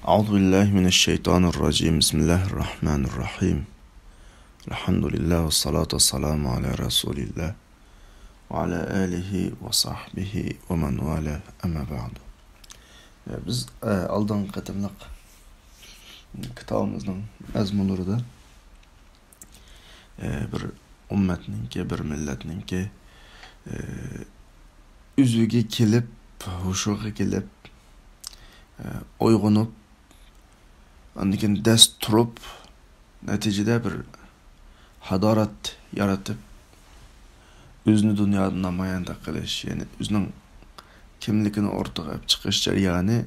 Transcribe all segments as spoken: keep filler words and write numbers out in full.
أعوذ بالله من الشيطان الرجيم. بسم الله الرحمن الرحيم. الحمد لله والصلاة والسلام على رسول الله وعلى آله وصحبه ومن والاه، أما بعد. بىز، ئە، ئالدىنقى قېتىملىق كىتابىمىزنىڭ مەزمۇنلىرىدا، ئە، بىر ئۈممەتنىڭكى، بىر مىللەتنىڭكى، ئە، ئۆزىگە كېلىپ، ھوشىغا كېلىپ، ئە، ئويغىنىپ، ئاندىن كېيىن دەس تۇرۇپ، نەتىجىدە بىر ھادارەت يارىتىپ، ئۆزىنى دۇنيادا نامايەندە قىلىش، يەنى ئۆزىنىڭ كىملىكىنى ئوتتۇرىغا ئېلىپ چىقىش جەريانى،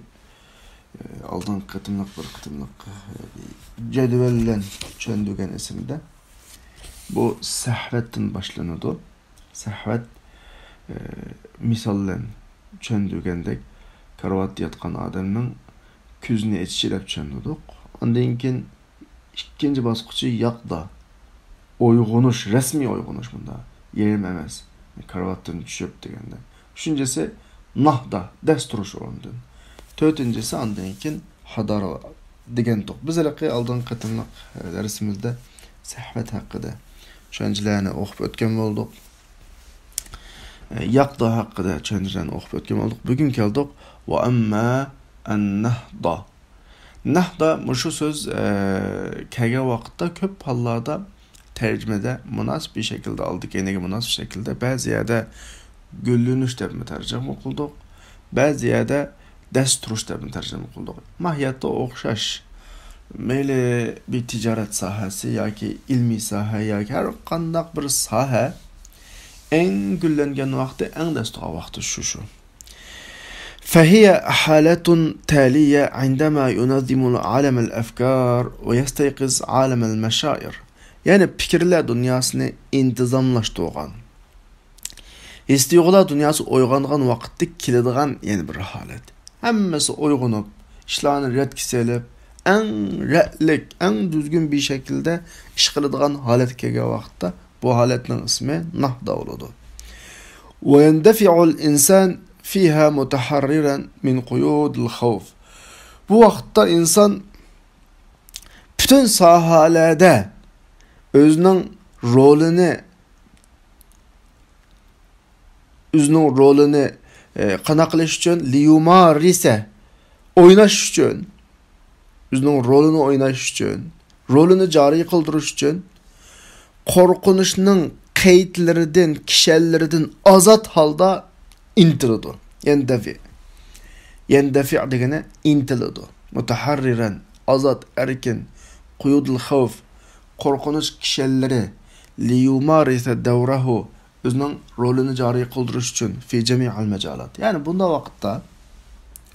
ئالدىنقى قېتىملىق بىر قېتىملىق جەدۋەل بىلەن چۈشەندۈرگەن ئېسىمدە. بۇ سەھۋەتتىن باشلىنىدۇ. سەھۋەت، ئە، مىسال بىلەن چۈشەندۈرگەندەك، كارىۋاتتا ياتقان ئادەمنىڭ كۆزىنى ئېچىشى دەپ چۈشەندۈردۇق. ئاندىن كېيىن ئىككىنچى باسقۇچى ياقدا. ئويغىنىش، رەسمىي ئويغىنىش بۇندا. يېرىم ئەمەس. كارىۋاتتىن چۈشۈپ دېگەندە. ئۈچىنچىسى ناھدا، دەس تۇرۇش ئورنىدىن. تۆتىنچىسى ئاندىن كېيىن ھادارا دېگەنتۇق. بىز ھېلىقى ئالدىنقى قېتىملىق، ئە، دەرسىمىزدە سەھۋەت ھەققىدە چۈشەنچىلەرنى ئوقۇپ ئۆتكەن بولدۇق. ئە، ياقدا ھەققىدە چۈشەنچىلەرنى ئوقۇپ ئۆتكەن بولدۇق. بۈگۈن كەلدۇق. ۋە ئەمما ئەننەھدا. نەھدا مۇشۇ سۆز، ئە، كەلگەن ۋاقىتتا كۆپ ھاللاردا تەرجىمىدە مۇناسىپ بىر شەكىلدە، ئالدى كەينىگە مۇناسىپ شەكىلدە، بەزى يەردە گۈللىنىش دەپمۇ تەرجىمە قىلدۇق، بەزى يەردە دەس تۇرۇش دەپمۇ تەرجىمە قىلدۇق. ماھىيەتتە ئوخشاش. مەيلى بىر تىجارەت ساھەسى ياكى ئىلمىي ساھە ياكى ھەر قانداق بىر ساھە، ئەڭ گۈللەنگەن ۋاقتى، ئەڭ دەس تۇرغان ۋاقتى شۇ، شۇ. فهي حالة تالية عندما ينظم عالم الأفكار ويستيقظ عالم المشاعر. يەنى پىكىرلەر دۇنياسىنى ئىنتىزاملاشتۇرغان، ھېس-تۇيغۇلار دۇنياسى ئويغانغان ۋاقىتتا كېلىدىغان يەنە بىر ھالەت. ھەممىسى ئويغىنىپ، ئىشلارنى رەتكە سېلىپ، ئەڭ رەتلىك، ئەڭ دۈزگۈن بىر شەكىلدە ئىش قىلىدىغان ھالەتكە كەلگەن ۋاقىتتا بۇ ھالەتنىڭ ئىسمى ناھدا بولىدۇ. ويندفع الإنسان فيها متحررا من قيود الخوف. بۇ ۋاقىتتا ئىنسان پۈتۈن ساھەلەردە ئۆزىنىڭ رولىنى، ئۆزىنىڭ رولىنى، ئە، قانداق قىلىش ئۈچۈن؟ ليمارس، ئويناش ئۈچۈن. ئۆزىنىڭ رولىنى ئويناش ئۈچۈن، رولىنى جارى قىلدۇرۇش ئۈچۈن قورقۇنچنىڭ قەيتلىرىدىن، كىشەنلىرىدىن ئازاد ھالدا ئىنتىلىدۇ. يەندەفىئ. يەندەفىئ دېگىنى ئىنتىلىدۇ. مۇتەھەررىرەن، ئازاد، ئەركىن. قۇيۇدۇل خەۋف، قورقۇنچ كىشەنلىرى. لىيۇمارىسە دەۋرەھۇ، ئۆزىنىڭ رولىنى جارى قىلدۇرۇش ئۈچۈن، في جميع المجالات. يەنى بۇنداق ۋاقىتتا،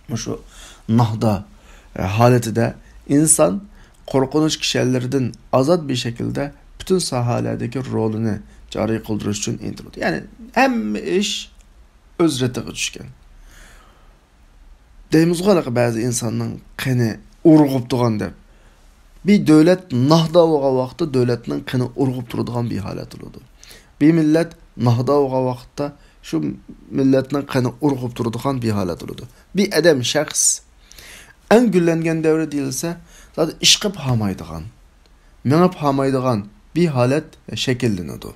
مۇشۇ ناھدا، ئە، ھالىتىدە ئىنسان قورقۇنچ كىشەنلىرىدىن ئازاد بىر شەكىلدە پۈتۈن ساھەلەردىكى رولىنى جارى قىلدۇرۇش ئۈچۈن ئىنتىلىدۇ. يەنى ھەممە ئىش ئۆز رېتىغا چۈشكەن. دەيمىزغۇ، ھېلىقى بەزى ئىنساننىڭ قېنى ئۇرغۇپ تۇرغان دەپ. بىر دۆلەت ناھدا بولغان ۋاقىتتا دۆلەتنىڭ قېنى ئۇرغۇپ تۇرىدىغان بىر ھالەت بولىدۇ. بىر مىللەت ناھدا بولغان ۋاقىتتا شۇ مىللەتنىڭ قېنى ئۇرغۇپ تۇرىدىغان بىر ھالەت بولىدۇ. بىر ئادەم، شەخس ئەڭ گۈللەنگەن دەۋرى دېيىلسە، زادى ئىشقىپ ھامايدىغان، مېڭىپ ھامايدىغان بىر ھالەت شەكىللىنىدۇ.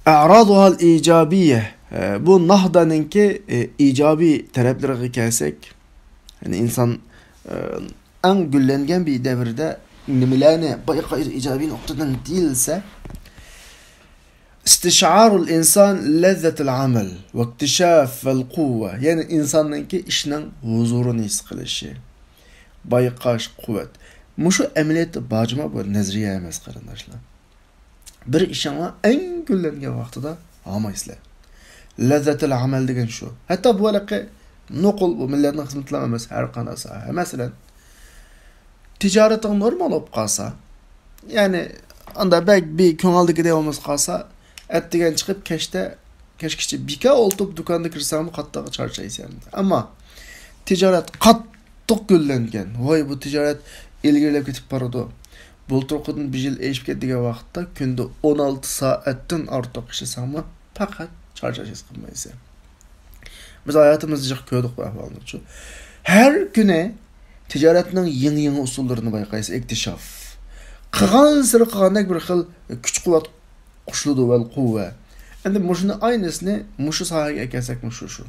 ئەرادۇھەل ئىجابىيە. ئە، بۇ ناھدانىڭكى، ئە، ئىجابىي تەرەپلىرىگە كەلسەك، يەنى ئىنسان، ئە، ئەڭ گۈللەنگەن بىر دەۋردە نېمىلەرنى بايقايدۇ ئىجابىي نۇقتىدىن دېيىلسە، ئىستىشئارۇل ئىنسان لەززەتىل ئەمەل ۋەكتىشاف ۋەل قۇۋۋە، يەنى ئىنساننىڭكى ئىشنىڭ ھۇزۇرىنى ھېس قىلىشى، بايقاش، قۇۋۋەت. مۇشۇ ئەمەلىيەتتە بار جۇمۇ، بۇ نەزەرىيە ئەمەس، قېرىنداشلار. بىر ئىشىڭلار ئەڭ گۈللەنگەن ۋاقتىدا ھامايسىلەر. لەززەتىل ئەمەل دېگەن شۇ. ھەتتا بۇ ھېلىقى نوقۇل، بۇ مىللەتنىڭ خىزمىتىلا ئەمەس، ھەر قانداق ساھە. مەسىلەن، تىجارىتىڭ نورمال بولۇپ قالسا، يەنى ئاندا بەك بىر كۆڭۈلدىكىدەك بولمىسا قالسا، ئەتىگەن چىقىپ كەچتە، كەچكىچە بىكار ئولتۇرۇپ دۇكاندا كىرسەڭمۇ قاتتىق چارچايسەن. ئەمما تىجارەت قاتتىق گۈللەنگەن، ۋاي، بۇ تىجارەت ئىلگىرىلەپ كېتىپ بارىدۇ، بۇلتۇرقىدىن بىر يىل ئېشىپ كەتتى دېگەن ۋاقىتتا كۈندە ئون ئالتە سائەتتىن ئارتۇق ئىشلىسەڭمۇ پەقەت چارچاش ھېس قىلمايسەن. بىز ھاياتىمىزدا جىق كۆردۇق بۇ ئەھۋالنىچۇ. ھەر كۈنى تىجارەتنىڭ يېڭى-يېڭى ئۇسۇللىرىنى بايقايسىز، ئىكتىشاف. قىلغانسېرى قىلغاندەك بىر خىل كۈچ-قۇۋۋەت قوشۇلىدۇ، ۋەل قۇۋۋە. ئەمدى مۇشۇنى ئاينىسىنى مۇشۇ ساھەگە ئەكەلسەكمۇ شۇ، شۇ.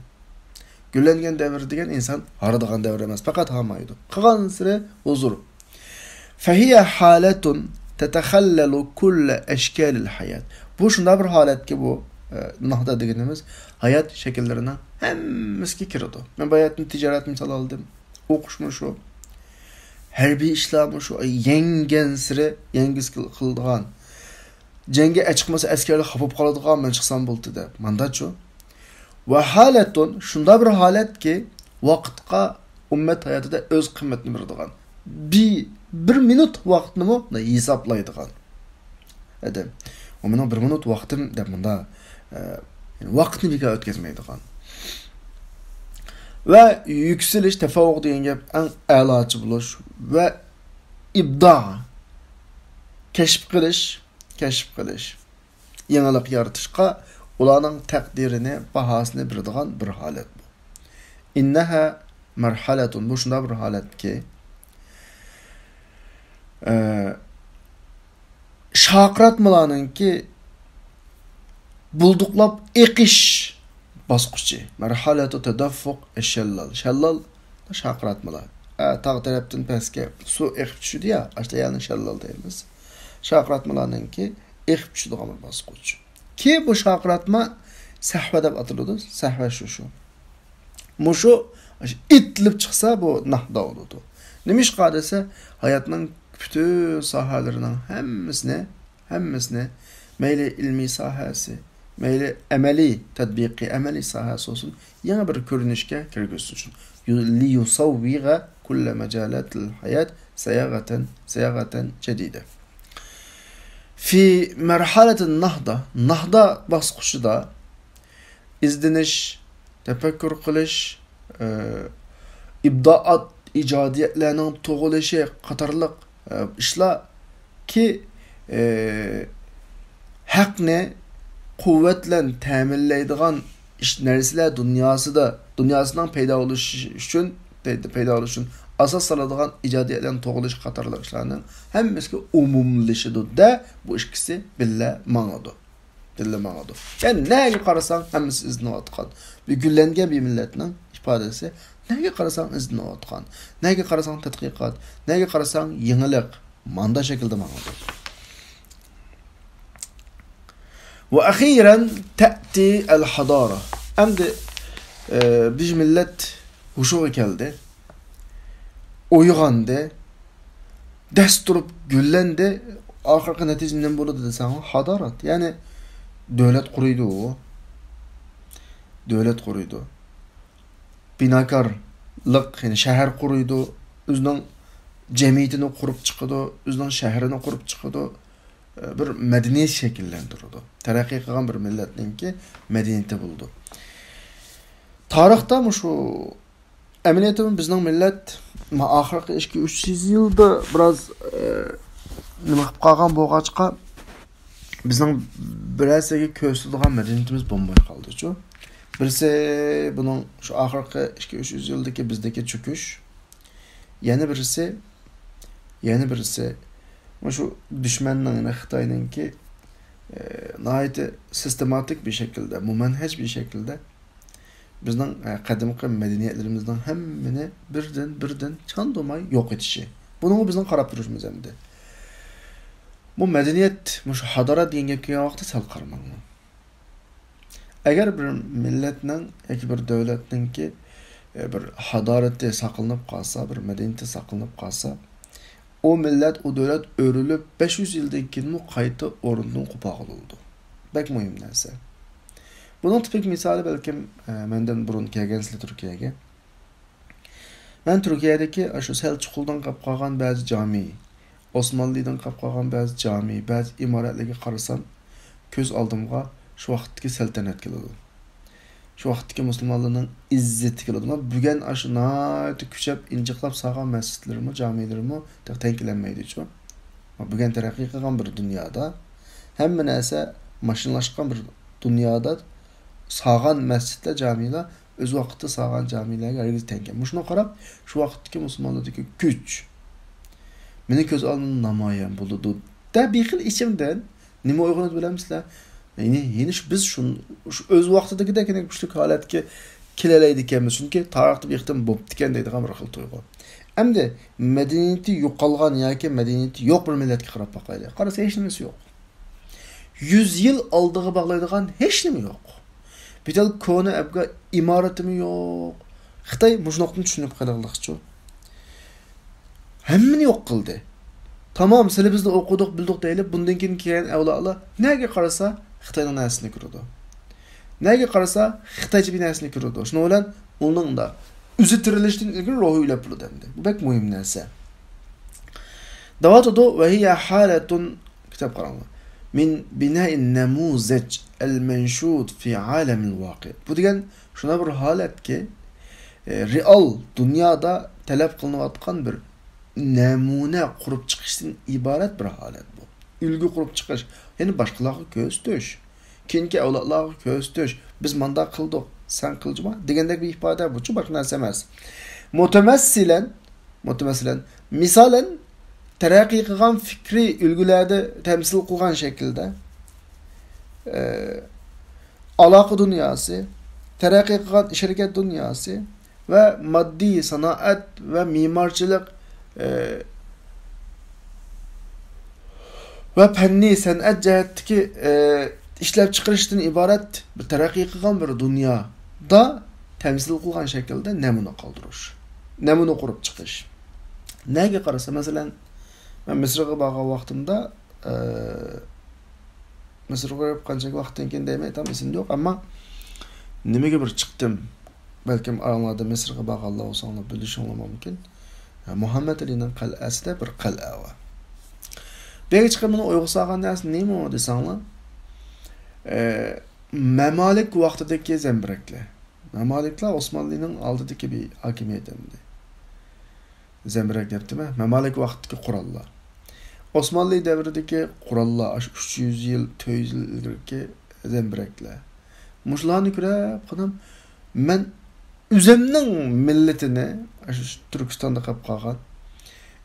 گۈللەنگەن دەۋر دېگەن ئىنسان ھارىدىغان دەۋر ئەمەس، پەقەت ھارمايدۇ. قىلغانسېرى ھۇزۇر. فهي حالة تتخلل كل أشكال الحياة. بۇ شۇنداق بىر ھالەتكى بۇ، ئە، ناھدا دېگىنىمىز ھايات شەكىللىرىنىڭ ھەممىسىگە كىرىدۇ. مەن باياتىن تىجارەت مىسال ئالدىم. ئوقۇشمۇ شۇ. ھەربىي ئىشلارمۇ شۇ. يەڭگەنسېرى يەڭگۈسى كېلىدىغان. جەڭگە ئەچىقمىسا ئەسكەرلەر خاپا بولۇپ قالىدىغان، مەن چىقسام بولدى دەپ. مانداچۇ. ۋە ھالەتۇن، شۇنداق بىر ھالەتكى، ۋاقىتقا ئۈممەت ھاياتىدا ئۆز قىممىتىنى بېرىدىغان. بىر، بىر مىنۇت ۋاقىتنىمۇ ھېسابلايدىغان ئادەم. ئۇ مېنىڭ بىر مىنۇت ۋاقتىم دەپ مۇندا، ئە، ۋاقىتنى بىكار ئۆتكۈزمەيدىغان. ۋە يۈكسىلىش، تەپەۋۋۇق دېگەن گەپ ئەڭ ئەلاچى بولۇش ۋە ئىبدا، كەشىپ قىلىش، كەشىپ قىلىش. يېڭىلىق يارىتىشقا ئۇلارنىڭ تەقدىرىنى، باھاسىنى بېرىدىغان بىر ھالەت بۇ. ئىننەھا مەرھەلەتۇن، بۇ شۇنداق بىر ھالەتكى، ئە، شارقىراتمىلارنىڭكى بۇلدۇقلاپ ئېقىش باسقۇچى. مەرھەلەتۇ تەدەففۇق ئەششەللال. شەللال، شارقىراتمىلار. ئە، تاغ تەرەپتىن پەسكە سۇ ئېقىپ چۈشىدۇ يا، ئاشۇنداق يەرنى شەللال دەيمىز. شارقىراتمىلارنىڭكى ئېقىپ چۈشىدىغان بىر باسقۇچ. كېيىن بۇ شارقىراتما سەھۋە دەپ ئاتىلىدۇ. سەھۋە شۇ، شۇ. مۇشۇ ئېتىلىپ چىقسا، بۇ ناھدا بولىدۇ. نېمىشقا دېسە، ھاياتنىڭ پۈتۈن ساھەلىرىنىڭ ھەممىسىنى، ھەممىسىنى، مەيلى ئىلمىي ساھەسى، مەيلى ئەمەلىي، تەتبىقىي، ئەمەلىي ساھەسى بولسۇن، يېڭى بىر كۆرۈنۈشكە كىرگۈزۈش ئۈچۈن. لىيۇسەۋۋىغە كۇللە مەجالاتىل ھايات سەياغەتەن، سەياغەتەن جەدىدە. في مرحلة النهضة، ناھدا باسقۇچىدا ئىزدىنىش، تەپەككۇر قىلىش، ئى، ئىبدائات، ئىجادىيەتلەرنىڭ تۇغۇلۇشى قاتارلىق، ئى، ئىشلار كى، ئى، ھەقنى قۇۋۋەت بىلەن تەمىنلەيدىغان ئىش، نەرسىلەر دۇنياسىدا، دۇنياسىنىڭ پەيدا بولۇشى ئۈچۈن، پەيدا بولۇشى ئۈچۈن ئاساس سالىدىغان ئىجادىيەتلەرنىڭ تۇغۇلۇشى قاتارلىق ئىشلارنىڭ ھەممىسىگە ئومۇملىشىدۇ-دە، بۇ ئىككىسى بىللە ماڭىدۇ. بىللە ماڭىدۇ. يەنى نەگە قارىساڭ ھەممىسى ئىزدىنىۋاتقان. بىر گۈللەنگەن بىر مىللەتنىڭ ئىپادىسى. نەگە قارىساڭ ئىزدىنىۋاتقان. نەگە قارىساڭ تەتقىقات. نەگە قارىساڭ يېڭىلىق. ماندا شەكىلدە ماڭىدۇ. وأخيرا تأتي الحضارة. ئەمدى، ئە، بىر مىللەت ھوشىغا كەلدى. ئويغاندى. دەس تۇرۇپ گۈللەندى. ئاخىرقى نەتىجە نېمە بولىدۇ دېسەڭ، ھادارات. يەنى دۆلەت قۇرۇيدۇ. دۆلەت قۇرۇيدۇ. بىناكارلىق، يەنى شەھەر قۇرۇيدۇ. ئۆزىنىڭ جەمئىيىتىنى قۇرۇپ چىقىدۇ. ئۆزىنىڭ شەھىرىنى قۇرۇپ چىقىدۇ. بىر مەدەنىيەت شەكىللەندۈرىدۇ. تەرەققىي قىلغان بىر مىللەتنىڭكى مەدەنىيىتى بولىدۇ. تارىختا مۇشۇ ئەمەلىيەتتە بىزنىڭ مىللەت ما ئاخىرقى ئىككى، ئۈچ يۈز يىلدا بىراز، ئە، نېمە قىلىپ قالغان بولغاچقا، بىزنىڭ بىر نەرسىگە كۆرسىتىدىغان مەدەنىيىتىمىز بولماي قالدىچۇ. بىرسى بۇنىڭ شۇ ئاخىرقى ئىككى، ئۈچ يۈز يىلدىكى بىزدىكى چۆكۈش، يەنە بىرسى، يەنە بىرسى، مۇشۇ دۈشمەننىڭ، يەنى خىتاينىڭكى، ئە، ناھايىتى سىستېماتىك بىر شەكىلدە، مۇمەنھەج بىر شەكىلدە بىزنىڭ، ئە، قەدىمكى مەدەنىيەتلىرىمىزنىڭ ھەممىنى بىردىن، بىردىن چاندۇرماي يوق ئېتىشى. بۇنىڭغا بىزنىڭ قاراپ تۇرۇشىمىز ئەمدى. بۇ مەدەنىيەت، مۇشۇ ھادارەت دېگەن گەپ كەلگەن ۋاقىتتا سەل قارىماڭلار. ئەگەر بىر مىللەتنىڭ ياكى بىر دۆلەتنىڭكى، ئە، بىر ھادارىتى ساقلىنىپ قالسا، بىر مەدەنىيىتى ساقلىنىپ قالسا، ئۇ مىللەت، ئۇ دۆلەت ئۆرۈلۈپ، بەش يۈز يىلدىن كېيىنمۇ قايتا ئورنىدىن قوپارغىلى بولىدۇ. بەك مۇھىم نەرسە. بۇنىڭ تىپىك مىسالى بەلكىم، ئە، مەندىن بۇرۇن كەلگەنسىلەر تۈركىيەگە. مەن تۈركىيەدىكى ئاشۇ سەلچۇقلىدىن قاپ قالغان بەزى جامى، ئوسمانلىدىن قاپ قالغان بەزى جامى، بەزى ئىمارەتلەرگە قارىسام، كۆز ئالدىمغا شۇ ۋاقىتتىكى سەلتەنەت كېلىدۇ. شۇ ۋاقىتتىكى مۇسۇلمانلارنىڭ ئىززىتى كېلىدۇ. بۈگۈن ئاشۇ ناھايىتى كۈچەپ، ئىنچىقلاپ سالغان مەسچىتلىرىمۇ، جامىلىرىمۇ تېخى تەڭ كېلەلمەيدىچۇ. بۈگۈن تەرەققىي قىلغان بىر دۇنيادا، ھەممە نەرسە ماشىنىلاشقان بىر دۇنيادا سالغان مەسچىتلەر، جامىلار ئۆز ۋاقتىدا سالغان جامىلەرگە ھەرگىز تەڭ كەلمەيدۇ. مۇشۇنىڭغا قاراپ، شۇ ۋاقىتتىكى مۇسۇلمانلاردىكى كۈچ مېنىڭ كۆز ئالدىمدا نامايان بولىدۇ، دەپ بىر خىل ئىچىمدىن نېمە ئويغىنىدۇ بىلەمسىلەر؟ يەنى، يەنى شۇ، بىز شۇ، شۇ ئۆز ۋاقتىدىكىدەك يەنە كۈچلۈك ھالەتكە كېلەلەيدىكەنمىز، چۈنكى تارىختا بىر قېتىم بوپتىكەن دەيدىغان بىر خىل تۇيغۇ. ئەمدى مەدەنىيىتى يوقالغان ياكى مەدەنىيىتى يوق بىر مىللەتكە قاراپ باقايلى. قارىسا، ھېچنېمىسى يوق. يۈز يىل ئالدىغا باغلايدىغان ھېچنېمە يوق. بىر تال كونا ئەبگە ئىمارىتىمۇ يوق. خىتاي مۇشۇ نۇقتىنى چۈشىنىپ قېلىغلىقچۇ. ھەممىنى يوق قىلدى. تامام، سىلى بىزنى ئوقۇدۇق، بىلدۇق دەيلى، بۇندىن كېيىن كەلگەن ئەۋلادلار نەگە قارىسا خىتاينىڭ نەرسىسىنى كۆرىدۇ. نەگە قارىسا خىتايچە بىر نەرسىنى كۆرىدۇ. شۇنىڭ بىلەن ئۇنىڭدا ئۆزى تىرىلىشتىن ئىلگىرى روھى ئۆلۈپ بولىدۇ ئەمدى. بۇ بەك مۇھىم نەرسە. دەۋاتىدۇ، ۋەھىيە ھالەتۇن، كىتاب قاراڭلار. مىن بىنائىن نەمۇزەج ئەل مەنشۇد فى ئالەمىل ۋاقىئ. بۇ دېگەن شۇنداق بىر ھالەتكى، ئە، رېئال دۇنيادا تەلەپ قىلىنىۋاتقان بىر نەمۇنە قۇرۇپ چىقىشتىن ئىبارەت بىر ھالەت بۇ. ئۈلگە قۇرۇپ چىقىش، يەنى باشقىلارغا كۆرسىتىش، كېيىنكى ئەۋلادلارغا كۆرسىتىش، بىز مانداق قىلدۇق، سەن قىلجىما دېگەندەك بىر ئىپادە، بۇچۇ باشقا نەرسە ئەمەس. مۇتەمەسسىلەن، مۇتەمەسسىلەن، مىسالەن، تەرەققىي قىلغان پىكرىي ئۈلگىلەردە تەمسىل قىلغان شەكىلدە، ئە، ئالاقە دۇنياسى، تەرەققىي قىلغان ئىش-ھەرىكەت دۇنياسى ۋە ماددىي سانائەت ۋە مېمارچىلىق، ئە، ۋە پەننىي سەنئەت جەھەتتىكى، ئە، ئىشلەپچىقىرىشتىن ئىبارەت بىر تەرەققىي قىلغان بىر دۇنيادا تەمسىل قىلغان شەكىلدە نەمۇنە قالدۇرۇش، نەمۇنە قۇرۇپ چىقىش. نەگە قارىسا، مەسىلەن، مەن مىسىرغا بارغان ۋاقتىمدا، ئە، مىسىرغا بېرىپ قانچىلىك ۋاقىتتىن كېيىن دەيمەن، تام ئېسىمدە يوق، ئەمما نېمىگە بىر چىقتىم. بەلكىم ئاراڭلاردا مىسىرغا بارغانلار بولساڭلار بىلىشىڭلار مۇمكىن. مۇھەممەد ئەلىنىڭ قەلئەسىدە بىر قەلئە بار. بۇ يەرگە چىقىپ مېنى ئويغا سالغان نەرسە نېمە دېسەڭلار، ئە، مەمالىك ۋاقتىدىكى زەمبىرەكلەر. مەمالىكلار ئوسمانلىنىڭ ئالدىدىكى بىر ھاكىمىيەت ئەمدى. زەمبىرەك دەپتىمەن، مەمالىك ۋاقتىدىكى قوراللار. ئوسمانلى دەۋرىدىكى قوراللار، ئاشۇ ئۈچ يۈز يىل، تۆت يۈز يىل ئىلگىرىكى زەمبىرەكلەر. مۇشۇلارنى كۆرۈپ، قانام، مەن ئۆزۈمنىڭ مىللىتىنى، ئاشۇ تۈركىستاندا قېلىپ قالغان،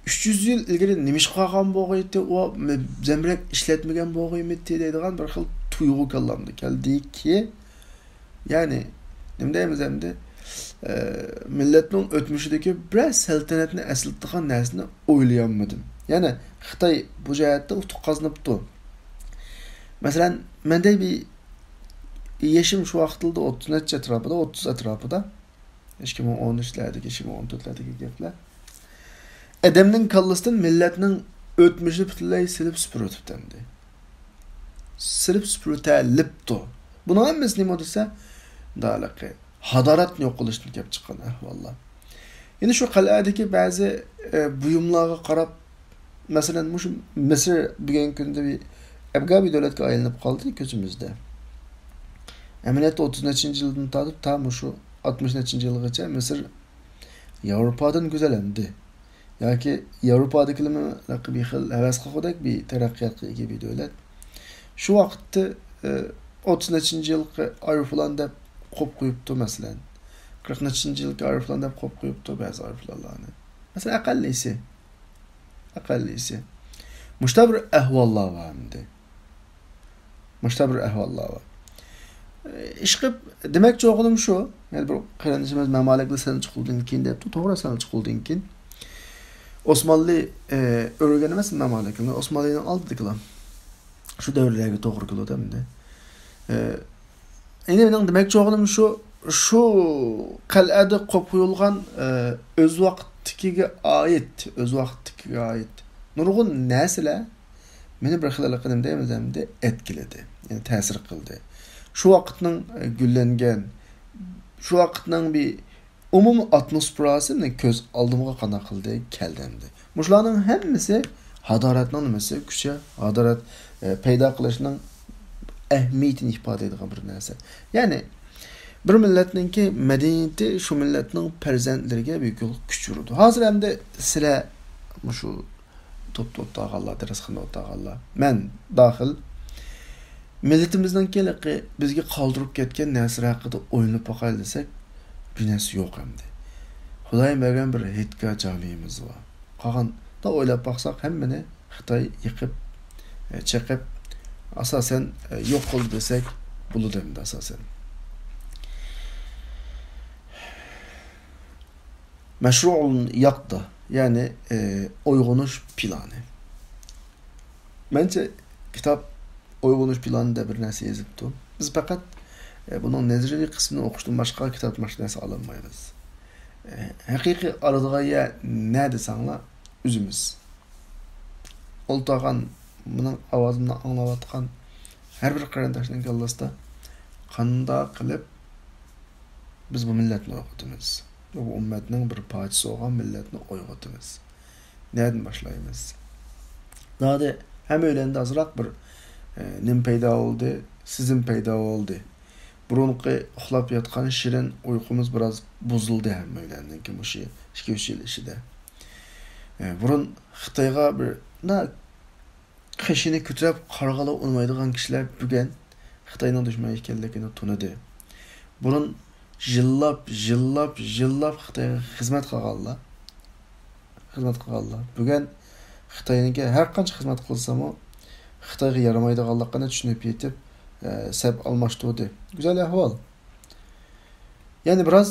ئۈچ يۈز يىل ئىلگىرى نېمە ئىش قىلغان بولغىيتى، ئۇ زەمبىرەك ئىشلەتمىگەن بولغىيمىتى دەيدىغان بىر خىل تۇيغۇ كاللامدا كەلدىكى، يەنى، نېمە دەيمىز ئەمدى؟ ئە، مىللەتنىڭ ئۆتمۈشىدىكى بىرەر سەلتەنەتنى ئەسلىتىدىغان نەرسىنى ئويلىيالمىدىم. يەنى، خىتاي بۇ جەھەتتە ئۇتۇق قازىنىپتۇ. مەسىلەن، مەندەك بىر يېشىم شۇ ۋاقىتلاردا ئوتتۇز نەچچە ئەتراپىدا، ئوتتۇز ئەتراپىدا. ئىككى مىڭ ئون ئۈچلەردىكى، ئىككى مىڭ ئون تۆتلەردىكى گەپلەر. ئادەمنىڭ كاللىسىدىن مىللەتنىڭ ئۆتمۈشىنى پۈتۈنلەي سېلىپ سۈپۈرۈۋېتىپتۇ ئەمدى. سېلىپ سۈپۈرۈۋېتەلىپتۇ. بۇنىڭ ھەممىسى نېمە دېسە، ھېلىقى ھادارەتنى يوق قىلىشتىن كېلىپ چىققان ئەھۋاللار. يەنە شۇ قەلئەدىكى بەزى، ئە، بۇيۇملارغا قاراپ، مەسىلەن، مۇشۇ مىسىر بۈگۈنكى كۈندە بىر ئەبگە بىر دۆلەتكە ئايلىنىپ قالدى كۆزىمىزدە. ئەمەلىيەتتە ئوتتۇز نەچچىنچى يىلدىن تارتىپ تا مۇشۇ ئاتمىش نەچچىنچى يىلغىچە مىسىر ياۋروپادىن گۈزەل ئەمدى. ياكى ياۋروپادىكىلىرمۇ بىر خىل ھەۋەس قىلغۇدەك بىر تەرەققىياتقا ئىگە بىر دۆلەت. شۇ ۋاقىتتا، ئە، ئوتتۇز نەچچىنچى يىلقى ئايروپىلان دەپ قويۇپ قويۇپتۇ، مەسىلەن. قىرىق نەچچىنچى يىلقى ئايروپىلان دەپ قويۇپ قويۇپتۇ بەزى ئايروپىلانلارنى. مەسىلەن، ئەقەللىسى. ئەقەللىسى. مۇشۇنداق بىر ئەھۋاللار بار ئەمدى. مۇشۇنداق بىر ئەھۋاللار بار. ئىشقىلىپ، دېمەكچى بولغىنىم شۇ، يەنە بىر قېرىندىشىمىز مەمالىكلەر سەلچۇقلىدىن كېيىن دەپتۇ، توغرا، سەلچۇقلىدىن كېيىن. ئوسمانلى، ئە، ئۆرگەن ئەمەس مەمالىكلەر، ئوسمانلىنىڭ ئالدىدىكىلەر. شۇ دەۋرلەرگە توغرا كېلىدۇ ئەمدى. ئە، ئەمدى مېنىڭ دېمەكچى بولغىنىم شۇ، شۇ قەلئەدە قويۇپ قويۇلغان، ئە، ئۆز ۋاقتىكىگە ئائىت، ئۆز ۋاقتىكىگە ئائىت نۇرغۇن نەرسىلەر مېنى بىر خىل ھېلىقى نېمە دەيمىز ئەمدى، ئەتكىلىدى، يەنى تەسىر قىلدى. شۇ ۋاقىتنىڭ، ئە، گۈللەنگەن، شۇ ۋاقىتنىڭ بىر ئومۇمىي ئاتموسفېراسى مېنىڭ كۆز ئالدىمغا قانداق قىلدى، كەلدى ئەمدى. مۇشۇلارنىڭ ھەممىسى ھادارەتنىڭ نېمىسى، كۈچى، ھادارەت، ئە، پەيدا قىلىشنىڭ ئەھمىيىتىنى ئىپادىلەيدىغان بىر نەرسە. يەنى، بىر مىللەتنىڭكى مەدەنىيىتى شۇ مىللەتنىڭ پەرزەنتلىرىگە بىر كۈچ ئۇرىدۇ. ھازىر ئەمدى سىلەر مۇشۇ توپتا ئولتۇرغانلار، دەرسخانىدا ئولتۇرغانلار، مەن داخىل، مىللىتىمىزنىڭكى ھېلىقى بىزگە قالدۇرۇپ كەتكەن نەرسىلەر ھەققىدە ئويلىنىپ باقايلى دېسەك، بىر نەرسە يوق ئەمدى. خۇدايىم بەرگەن بىر ھېيتگاھ جامىيىمىز بار. قالغاندا ئويلاپ باقساق، ھەممىنى خىتاي يىقىپ، ئە، چېقىپ، ئاساسەن، ئە، يوق قىلدى دېسەك بولىدۇ ئەمدى ئاساسەن. مەشرۇئۇن ياقدا، يەنى، ئە، ئويغىنىش پىلانى. مەنچە كىتاب ئويغىنىش پىلانىدا بىر نەرسە يېزىپتۇ. بىز پەقەت، ئە، بۇنىڭ نەزەرىيەۋى قىسمىنى ئوقۇشتىن باشقا كىتابتىن باشقا نەرسە ئالالمايمىز. ئە، ھەقىقىي ئالىدىغان يەر نە دېسەڭلار، ئۆزىمىز. ئولتۇرغان، مېنىڭ ئاۋازىمنى ئاڭلاۋاتقان ھەر بىر قېرىنداشنىڭ كاللىسىدا قانداق قىلىپ بىز بۇ مىللەتنى ئويغىتىمىز؟ بۇ ئۈممەتنىڭ بىر پارچىسى بولغان مىللەتنى ئويغىتىمىز. نەدىن باشلايمىز؟ زادى ھەممەيلەندە ئازراق بىر، ئە، نېمە پەيدا بولدى؟ سېزىم پەيدا بولدى. بۇرۇنقى ئۇخلاپ ياتقان شېرىن ئۇيقۇمىز بىراز بۇزۇلدى ھەممەيلەننىڭكى مۇشۇ ئىككى-ئۈچ يىل ئىچىدە. ئە، بۇرۇن خىتايغا بىر، نا-، قېشىنى كۆتۈرۈپ قارىغىلى ئۇنىمايدىغان كىشىلەر بۈگۈن خىتاينىڭ دۈشمەن ئىكەنلىكىنى تونۇدى. بۇرۇن يىللاپ، يىللاپ، يىللاپ خىتايغا خىزمەت قىلغانلار، خىزمەت قىلغانلار بۈگۈن خىتاينىڭكى ھەر قانچە خىزمەت قىلسىمۇ، خىتايغا يارىمايدىغانلىقىنى چۈشىنىپ يېتىپ، ئە، سەپ ئالماشتۇردى. گۈزەل ئەھۋال. يەنە بىراز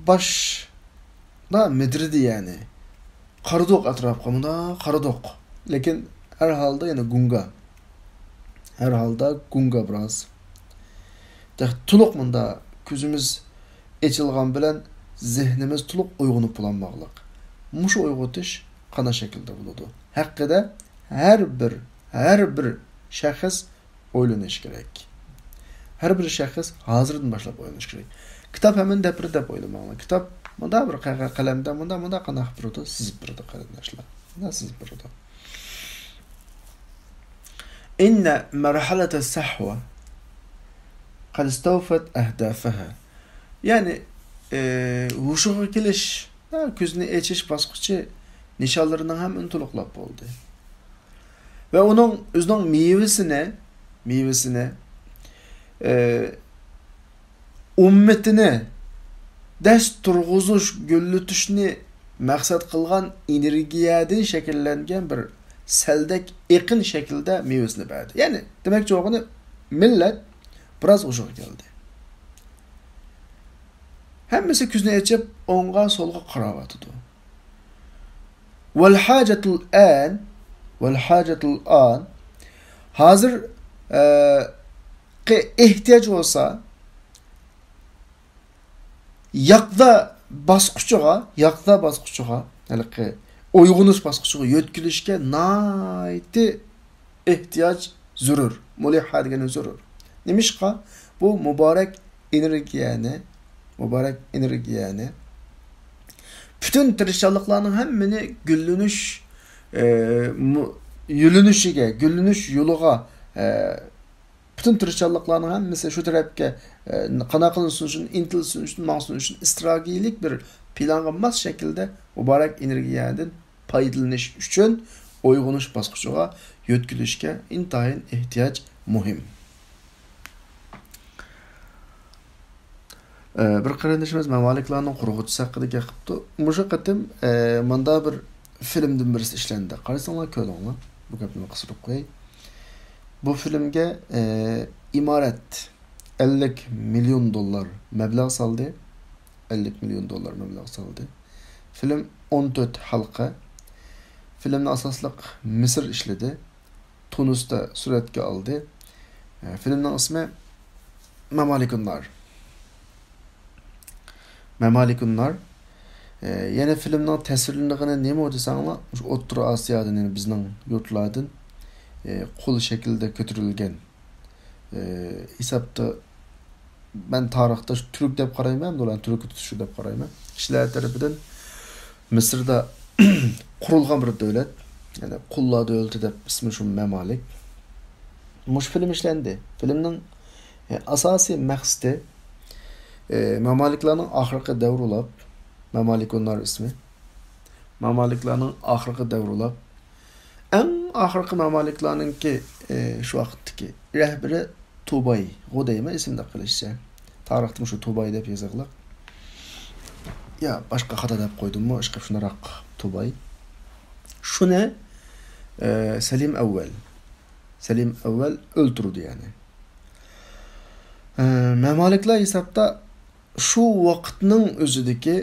باشتا مىدىرىدى، يەنى قارىدۇق ئەتراپقا، مۇنداق قارىدۇق. لېكىن ھەر ھالدا يەنە گۇڭگا. ھەر ھالدا گۇڭگا بىراز. تېخى تولۇق مۇنداق كۆزىمىز ئېچىلغان بىلەن زېھنىمىز تولۇق ئويغىنىپ بولالماغلىق. مۇشۇ ئويغىتىش قانداق شەكىلدە بولىدۇ؟ ھەققىدە ھەر بىر، ھەر بىر شەخس ئويلىنىش كېرەك. ھەر بىر شەخس ھازىردىن باشلاپ ئويلىنىش كېرەك. كىتاب ھەممىنى دەپ بېرىدۇ دەپ ئويلىماڭلار. كىتاب مۇنداق بىر قەغەز قەلەمدە مۇنداق، مۇنداق قانداق بېرىدۇ، سىزىپ بېرىدۇ قېرىنداشلار. مۇنداق سىزىپ بېرىدۇ. إن مرحلة الصحوة قد استوفت أهدافها. يەنى، ئى، ھوشىغا كېلىش، ھە، كۆزىنى ئېچىش باسقۇچى نىشانلىرىنىڭ ھەممىنى تولۇقلاپ بولدى. ۋە ئۇنىڭ ئۆزىنىڭ مېۋىسىنى، مېۋىسىنى، ئى، ئۈممىتىنى دەس تۇرغۇزۇش، گۈللىتىشنى مەقسەت قىلغان ئېنېرگىيەدىن شەكىللەنگەن بىر سەلدەك ئېقىن شەكلىدە مېۋىسىنى بەردى. يەنى، دېمەكچى بولغىنى، مىللەت بىراز ھوشىغا كەلدى. ھەممىسى كۆزىنى ئېچىپ، ئوڭغا، سولغا قاراۋاتىدۇ. والحاجة الآن، والحاجة الآن، ھازىر، ئە، قى-، ئېھتىياج بولسا، ياقدا باسقۇچىغا، ياقدا باسقۇچىغا، ھېلىقى ئويغىنىش باسقۇچىغا يۆتكىلىشكە ناھايىتى ئېھتىياج زۆرۈر. مۇلىھا دېگەننى زۆرۈر. نېمىشقا؟ بۇ مۇبارەك ئېنېرگىيەنى، مۇبارەك ئېنېرگىيەنى پۈتۈن تىرىشچانلىقلارنىڭ ھەممىنى گۈللىنىش، ئە، مۇ-، يۆنىلىشىگە، گۈللىنىش يولىغا، ئە، پۈتۈن تىرىشچانلىقلارنىڭ ھەممىسى شۇ تەرەپكە، ئە، قانداق قىلسۇن ئۈچۈن، ئىنتىلسۇن ئۈچۈن، ماڭسۇن ئۈچۈن ئىستراتېگىيىلىك بىر پىلانغا ماس شەكىلدە مۇبارەك ئېنېرگىيەدىن پايدىلىنىش ئۈچۈن ئويغىنىش باسقۇچىغا يۆتكىلىشكە ئىنتايىن ئېھتىياج مۇھىم. ئە، بىر قېرىندىشىمىز مەمالىكلارنىڭ قۇرغۇچىسى ھەققىدە گەپ قىپتۇ. مۇشۇ قېتىم، ئە، مۇندا بىر فىلىمدىن بىرسى ئىشلەندى. قارىساڭلار، كۆرۈڭلار. بۇ گەپنى قىستۇرۇپ قوياي. بۇ فىلىمگە، ئە، ئىمارەت ئەللىك مىليون دوللار مەبلەغ سالدى. ئەللىك مىليون دوللار مەبلەغ سالدى. فىلىم ئون تۆت ھالقە. فىلىمنى ئاساسلىق مىسىر ئىشلىدى. تۇنىستا سۈرەتكە ئالدى. ئە، فىلىمنىڭ ئىسمى مەمالىكۇننار. مەمالىكۇننار. ئە، يەنە فىلىمنىڭ تەسۋىرلىنىدىغىنى نېمە دېسەڭلار، مۇشۇ ئوتتۇرا ئاسىيادىن، يەنى بىزنىڭ يۇرتلاردىن، ئە، قۇل شەكلىدە كۆتۈرۈلگەن، ئى، ھېسابتا مەن تارىختا تۈرك دەپ قارايمەن، بۇلارنى تۈرك شۇ دەپ قارايمەن. كىشىلەر تەرىپىدىن مىسىردا قۇرۇلغان بىر دۆلەت، يەنى قۇللار دۆلىتى دەپ ئىسمى شۇ مەمالىك. مۇشۇ فىلىم ئىشلەندى. فىلىمنىڭ، ئى، ئاساسىي مەقسىتى، ئى، مەمالىكلارنىڭ ئاخىرقى دەۋرى بولۇپ، مەمالىكۇننار ئىسمى. مەمالىكلارنىڭ ئاخىرقى دەۋرى بولۇپ، ئەڭ ئاخىرقى مەمالىكلارنىڭكى، ئى، شۇ ۋاقىتتىكى رەھبىرى تۇبايغۇ دەيمەن، ئېسىمدە قېلىشىچە. تارىختىمۇ شۇ تۇباي دەپ يېزىقلىق. يا، باشقا خاتا دەپ قويدۇممۇ؟ ئىشقىلىپ شۇنداق توباي. شۇنى، ئە، سەلىم ئەۋۋەل. سەلىم ئەۋۋەل ئۆلتۈرىدۇ، يەنى. ئە، مەمالىكلار ھېسابتا شۇ ۋاقىتنىڭ ئۆزىدىكى،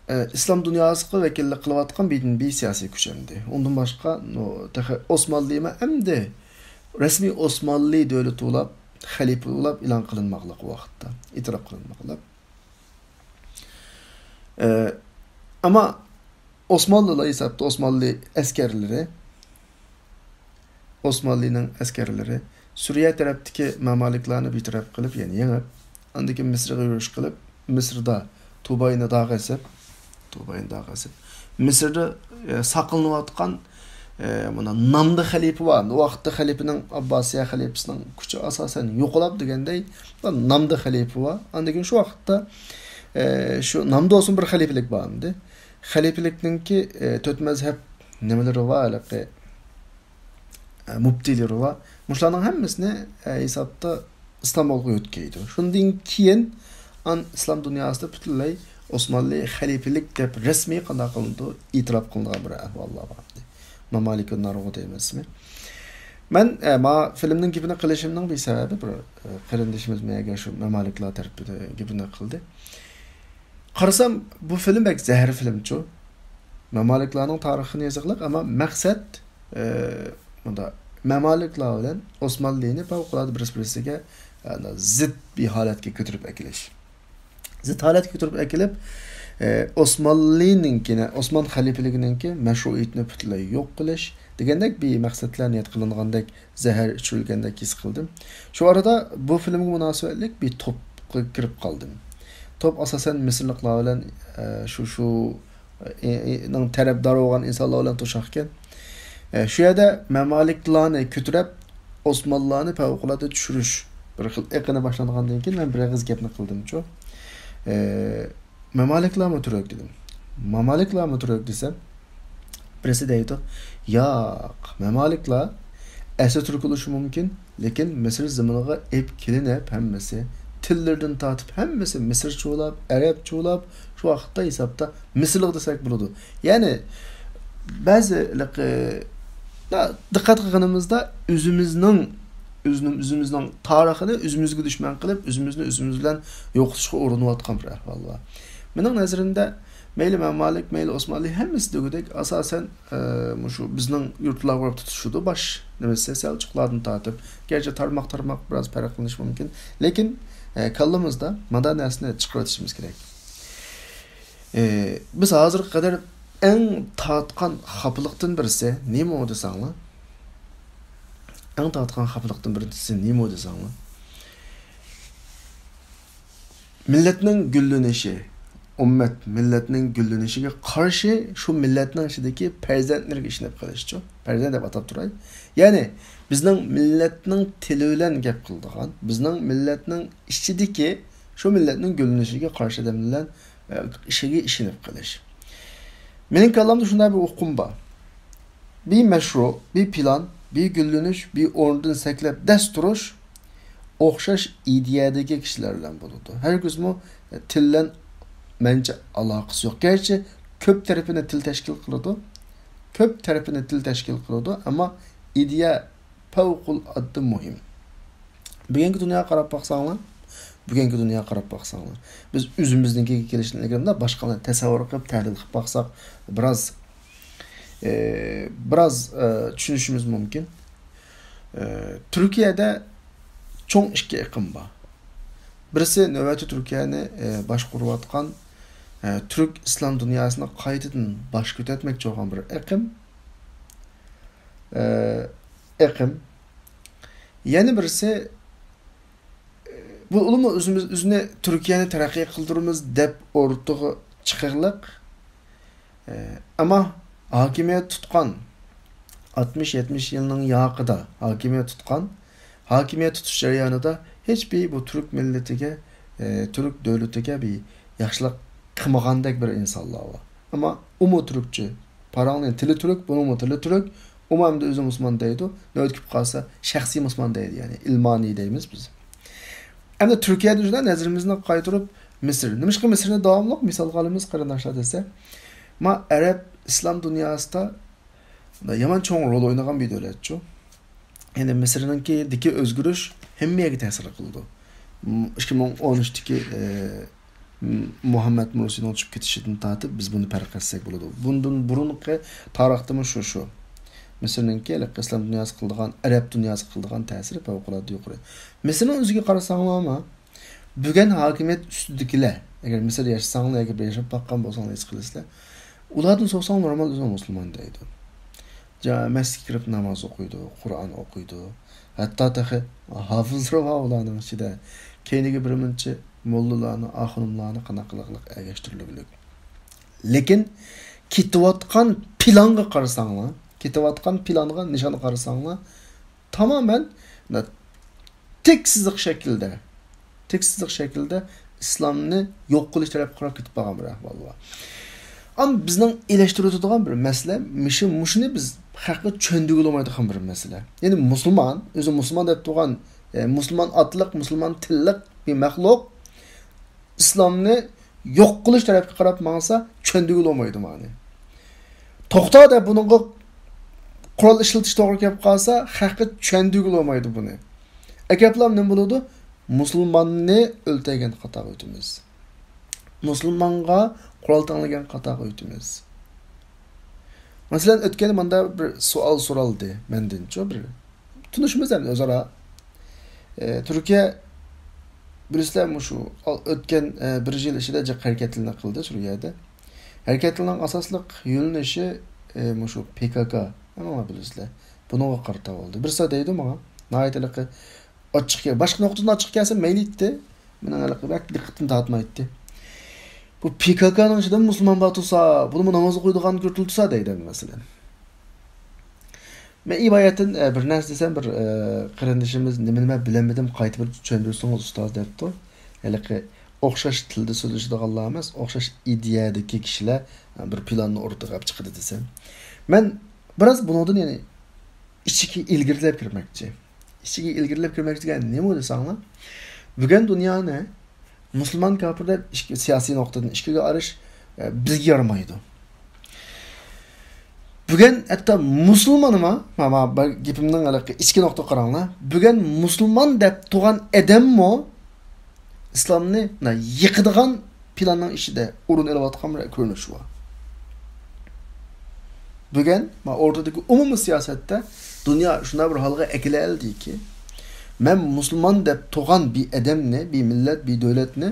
ئە، ئىسلام دۇنياسىغا ۋەكىللىك قىلىۋاتقان بىردىنبىر سىياسىي كۈچ ئەمدى. ئۇندىن باشقا، نو-، تېخى ئوسمانلىمۇ ئەمدى رەسمىي ئوسمانلى دۆلىتى بولاپ، خەلىپە بولاپ ئېلان قىلىنماقلىق ۋاقىتتا، ئېتىراپ قىلىنماقلىق. ئە، ئەمما ئوسمانلىلار ھېسابتا ئوسمانلى ئەسكەرلىرى، ئوسمانلىنىڭ ئەسكەرلىرى سۈرىيە تەرەپتىكى مەمالىكلارنى بىتەرەپ قىلىپ، يەنى يېڭىپ، ئاندىن كېيىن مىسىرغا يۈرۈش قىلىپ، مىسىردا تۇباينى داغ ئېسىپ، تۇباينى داغ ئېسىپ، مىسىردا، ئە، ساقلىنىۋاتقان، ئە، مانا نامدا خەلىپە بار. ئۇ ۋاقىتتا خەلىپىنىڭ، ئابباسىيە خەلىپىسىنىڭ كۈچى ئاساسەن يوقىلاپ دېگەندەي، نامدا خەلىپە بار. ئاندىن كېيىن شۇ ۋاقىتتا، ئە، شۇ نامدا بولسۇن بىر خەلىپىلىك بار ئەمدى. خەلىپىلىكنىڭكى، ئە، تۆت مەزھەپ نېمىلىرى بار، ھېلىقى، ئە، مۇپتىلىرى بار. مۇشۇلارنىڭ ھەممىسىنى، ئە، ھېسابتا ئىستانبۇلغا يۆتكەيدۇ. شۇندىن كېيىن ئان-، ئىسلام دۇنياسىدا پۈتۈنلەي ئوسمانلى خەلىپىلىك دەپ رەسمىي قانداق قىلىنىدۇ، ئېتىراپ قىلىنىدىغان بىر ئەھۋاللار بار. مامالىكۇن نارۇغۇ دەيمىزمۇ؟ مەن، ئە، ما فىلىمنىڭ گېپىنى قىلىشىمنىڭ بىر سەۋەبى، بىر، ئە، قېرىندىشىمىز مەگەر شۇ مامالىكلار تەرىپىدە گېپىنى قىلدى. قارىسام، بۇ فىلىم بەك زەھەر فىلىمچۇ. مامالىكلارنىڭ تارىخىنى يېزىقلىق، ئەمما مەقسەت، ئە، مۇندا مامالىكلار بىلەن ئوسمانلىنى پەۋقۇلئاددە بىرسى-بىرسىگە، ئە، زىت بىر ھالەتكە كۆتۈرۈپ ئەكېلىش. زىت ھالەتكە كۆتۈرۈپ ئەكېلىپ، ئە، ئوسمانلىنىڭكىنى، ئوسمان خەلىپىلىكىنىڭكى مەشرۇئىيىتىنى پۈتۈنلەي يوق قىلىش دېگەندەك بىر مەقسەتلەر نىيەت قىلىنغاندەك زەھەر ئىچۈرۈلگەندەك ھېس قىلدىم. شۇ ئارىدا بۇ فىلىمگە مۇناسىۋەتلىك بىر توپقا كىرىپ قالدىم. توپ ئاساسەن مىسىرلىقلار بىلەن، ئە، شۇ، شۇ، ئە، ئە، نىڭ تەرەپدارى بولغان ئىنسانلار بىلەن توشاقكەن. ئە، شۇ يەردە مەمالىكلارنى كۆتۈرۈپ، ئوسمانلىلارنى پەۋقۇلئاددە چۈشۈرۈش بىر خىل ئېقىنى باشلانغاندىن كېيىن، مەن بىر ئېغىز گەپنى قىلدىمچۇ. ئە، مامالىكلارمۇ تۈرك دېدىم. مامالىكلارمۇ تۈرك دېسەم، بىرسى دەيدۇ، ياق، مامالىكلار ئەسلى تۈرك بولۇشى مۇمكىن، لېكىن مىسىر زېمىنىغا ئېلىپ كېلىنىپ ھەممىسى، تىللىرىدىن تارتىپ ھەممىسى مىسىرچە بولاپ، ئەرەبچە بولاپ، شۇ ۋاقىتتا ھېسابتا مىسىرلىق دېسەك بولىدۇ. يەنى بەزى، دىققەت قىلغىنىمىزدا ئۆزىمىزنىڭ، ئۆزىنىڭ، ئۆزىمىزنىڭ تارىخىنى ئۆزىمىزگە دۈشمەن قىلىپ، ئۆزىمىزنى ئۆزىمىز بىلەن يوقىتىشقا ئۇرۇنۇۋاتقان بىر ئەھۋال بار. مېنىڭ نەزىرىمدە، مەيلى مەمالىك، مەيلى ئوسمانلى، ھەممىسى دېگۈدەك ئاساسەن، ئە، مۇشۇ بىزنىڭ يۇرتلارغا ئۇرۇپ تۇتۇشىدۇ باش نېمىسى، سەلچۇقلاردىن تارتىپ. گەرچە تارماق-تارماق بىراز پەرقلىنىشى مۇمكىن، لېكىن، ئە، كاللىمىزدا مانا نەرسىنى چىقىرىۋېتىشىمىز كېرەك. ئە، بىز ھازىرغا قەدەر ئەڭ تارتقان خاپىلىقتىن بىرسى نېمە دېسەڭلار؟ ئەڭ تارتقان خاپىلىقتىن بىرسى نېمە دېسەڭلار؟ مىللەتنىڭ گۈللىنىشى، ئۈممەت، مىللەتنىڭ گۈللىنىشىگە قارشى شۇ مىللەتنىڭ ئىچىدىكى پەرزەنتلىرىگە ئىشىنىپ قېلىشچۇ. پەرزەنت دەپ ئاتاپ تۇراي. يەنى بىزنىڭ مىللەتنىڭ تىلى بىلەن گەپ قىلىدىغان، بىزنىڭ مىللەتنىڭ ئىچىدىكى شۇ مىللەتنىڭ گۈللىنىشىگە قارشى ئادەم بىلەن، ئە، ئىشىگە ئىشىنىپ قېلىش. مېنىڭ كاللامدا شۇنداق بىر ئۇقۇم بار. بىر مەشرۇ، بىر پىلان، بىر گۈللىنىش، بىر ئورنىدىن سەكرەپ دەس تۇرۇش ئوخشاش ئىدىيەدىكى كىشىلەر بىلەن بولىدۇ. ھەرگىزمۇ تىل بىلەن مەنچە ئالاقىسى يوق. گەرچە كۆپ تەرىپىنى تىل تەشكىل قىلىدۇ، كۆپ تەرىپىنى تىل تەشكىل قىلىدۇ، ئەمما ئىدىيە پەۋقۇلئاددە مۇھىم. بۈگۈنكى دۇنياغا قاراپ باقساڭلار، بۈگۈنكى دۇنياغا قاراپ باقساڭلار، بىز ئۆزىمىزنىڭكىگە كېلىشتىن ئىلگىرى مۇنداق باشقىلارنى تەسەۋۋۇر قىلىپ، تەھلىل قىلىپ باقساق، بىراز، ئى، بىراز، ئى، چۈشىنىشىمىز مۇمكىن. ئى، تۈركىيەدە چوڭ ئىككى ئېقىم بار. بىرسى نۆۋەتتە تۈركىيەنى، ئى، باشقۇرۇۋاتقان، ئى، تۈرك ئىسلام دۇنياسىنى قايتىدىن باش كۆتۈرتمەكچى بولغان بىر ئېقىم. ئى، ئېقىم. يەنە بىرسى، بۇ ئۇلىمۇ ئۆزىمىز، ئۆزىنى تۈركىيەنى تەرەققىي قىلدۇرىمىز دەپ ئوتتۇرىغا چىقىرلىق. ئەمما ھاكىمىيەت تۇتقان، ئاتمىش، يەتمىش يىلنىڭ ياقىدا ھاكىمىيەت تۇتقان، ھاكىمىيەت تۇتۇش جەريانىدا ھېچبىر بۇ تۈرك مىللىتىگە، تۈرك دۆلىتىگە بىر ياخشىلىق قىلمىغاندەك بىر ئىنسانلار بار. ئەمما ئۇمۇ تۈركچە، پاراڭنىڭ تىلى تۈرك، بۇنىڭمۇ تىلى تۈرك. ئۇمۇ ئەمدى ئۆزى مۇسۇلمان دەيدۇ. نۆۋەت كېلىپ قالسا شەخسىي مۇسۇلمان دەيدۇ، يەنى ئىلمانىي دەيمىز بىز. ئەمدى تۈركىيەدە شۇنداق نەزىرىمىزنى قايتۇرۇپ، مىسىر. نېمىشقا مىسىرنى داۋاملىق مىسالغا ئالىمىز، قېرىنداشلار دېسە، ما ئەرەب ئىسلام دۇنياسىدا يامان چوڭ رول ئوينىغان بىر دۆلەتچۇ. يەنى مىسىرنىڭكىدىكى ئۆزگىرىش ھەممە يەرگە تەسىر قىلىدۇ. م-، ئىككى مىڭ ئون ئۈچتىكى، ئە، م-، مۇھەممەد مۇرسىنىڭ چۈشۈپ كېتىشىدىن تارتىپ بىز بۇنى پەرق ئەتسەك بولىدۇ. بۇندىن بۇرۇنقى تارىختىمۇ شۇ، شۇ. مىسىرنىڭكى ھېلىقى ئىسلام دۇنياسى قىلىدىغان، ئەرەب دۇنياسى قىلىدىغان تەسىرى پەۋقۇلئاددە يۇقىرى. مىسىرنىڭ ئۆزىگە قارىساڭلارمۇ، بۈگۈن ھاكىمىيەت ئۈستىدىكىلەر، ئەگەر مىسىردا ياشىساڭلار ياكى بىر ياشاپ باققان بولساڭلار ھېس قىلىسىلەر. ئۇلاردىن سورىساڭ نورمال ئۆزى مۇسۇلمان دەيدۇ. جا-، مەسچىتكە كىرىپ ناماز ئوقۇيدۇ، قۇرئان ئوقۇيدۇ. ھەتتا تېخى ھافىزلىرى بار ئۇلارنىڭ ئىچىدە. كەينىگە بىر مۇنچە موللىلارنى، ئاخۇنۇملارنى قانداق قىلىقلىق ئەگەشتۈرۈلگۈلۈك. لېكىن كېتىۋاتقان پىلانغا قارىساڭلار، كېتىۋاتقان پىلانغا، نىشانغا قارىساڭلار، تامامەن تىك سىزىق شەكلىدە، تىك سىزىق شەكلىدە ئىسلامنى يوق قىلىش تەرەپكە قاراپ كېتىپ بارغان بىر ئەھۋال بار. ئەمما بىزنىڭ ئېلىشتۇرۇۋېتىدىغان بىر مەسىلە، مۇشۇ، مۇشۇنى بىز خەققە چۈشەندۈرگىلى بولمايدىغان بىر مەسىلە. يەنى مۇسۇلمان، ئۆزى مۇسۇلمان دەپ تۇرغان، ئە، مۇسۇلمان ئاتلىق، مۇسۇلمان تىللىق بىر مەخلۇق ئىسلامنى يوق قىلىش تەرەپكە قاراپ ماڭسا، چۈشەندۈرگىلى بولمايدۇ ماڭىنى. توختا دەپ بۇنىڭغا قورال ئىشلىتىش توغرا كېلىپ قالسا، خەققە چۈشەندۈرگىلى بولمايدۇ بۇنى. ئەكەپلا نېمە بولىدۇ؟ مۇسۇلماننى ئۆلتۈرگەن خاتاغا ئۆتىمىز. مۇسۇلمانغا قورال تەڭلىگەن خاتاغا ئۆتىمىز. مەسىلەن، ئۆتكەندە ماندا بىر سوئال سورالدى مەندىنچۇ، بىر تونۇشىمىز ئەمدى ئۆزئارا. ئە، تۈركىيە، بىلىسىلەر، مۇشۇ ئال-، ئۆتكەن، ئە، بىر يىل ئىچىدە جىق ھەرىكەتلىرىنى قىلدى سۈرىيەدە. ھەرىكەتلىرىنىڭ ئاساسلىق يۆنىلىشى، ئە، مۇشۇ پى كاكا، ھەممىڭلار بىلىسىلەر. بۇنىڭغا قارىتا بولدى. بىرسى دەيدۇ ماڭا، ناھايىتى ھېلىقى ئاچچىق گەپ. باشقا نۇقتىدىن ئاچچىق كەلسە مەيلى ئىدى. مېنىڭ ھېلىقى بەك دىققىتىمنى تارتمايتتى. بۇ پى كاكانىڭ ئىچىدە مۇسۇلمان بار تۇرسا، بۇنىمۇ ناماز ئوقۇيدىغان كۆرۈلسە دەيدۇ مەسىلەن. مەن ئىبايەتتىن، ئە، بىر نەرسە دېسەم، بىر، ئە، قېرىندىشىمىز نېمە نېمە بىلەلمىدىم، قايتا بىر چۈشەندۈرسىڭىز ئۇستاز دەپتۇ. ھېلىقى ئوخشاش تىلدا سۆزلىشىدىغانلار ئەمەس، ئوخشاش ئىدىيەدىكى كىشىلەر، ئە، بىر پىلاننى ئوتتۇرىغا ئېلىپ چىقتى دېسەم. مەن بىراز بۇنىڭدىن يەنى ئىچىگە ئىلگىرىلەپ كىرمەكچى. ئىچىگە ئىلگىرىلەپ كىرمەكچى دېگەن نېمە دېسەڭلار؟ بۈگۈن دۇنيانى مۇسۇلمان كاپىر دەپ ئىككى، سىياسىي نۇقتىدىن ئىككىگە ئايرىش، ئە، بىزگە يارىمايدۇ. بۈگۈن ھەتتا مۇسۇلمانما، ما، ما، بىر گېپىمنىڭ ھېلىقى ئىچكى نۇقتا قاراڭلار. بۈگۈن مۇسۇلمان دەپ تۇرغان ئادەممۇ ئىسلامنى، مۇنداق، يىقىدىغان پىلاننىڭ ئىچىدە ئورۇن ئېلىۋاتقان بىر كۆرۈنۈش بار. بۈگۈن، ما، ئوتتۇرىدىكى ئومۇمىي سىياسەتتە دۇنيا شۇنداق بىر ھالغا ئەكېلەلدىكى، مەن مۇسۇلمان دەپ تۇرغان بىر ئادەمنى، بىر مىللەت، بىر دۆلەتنى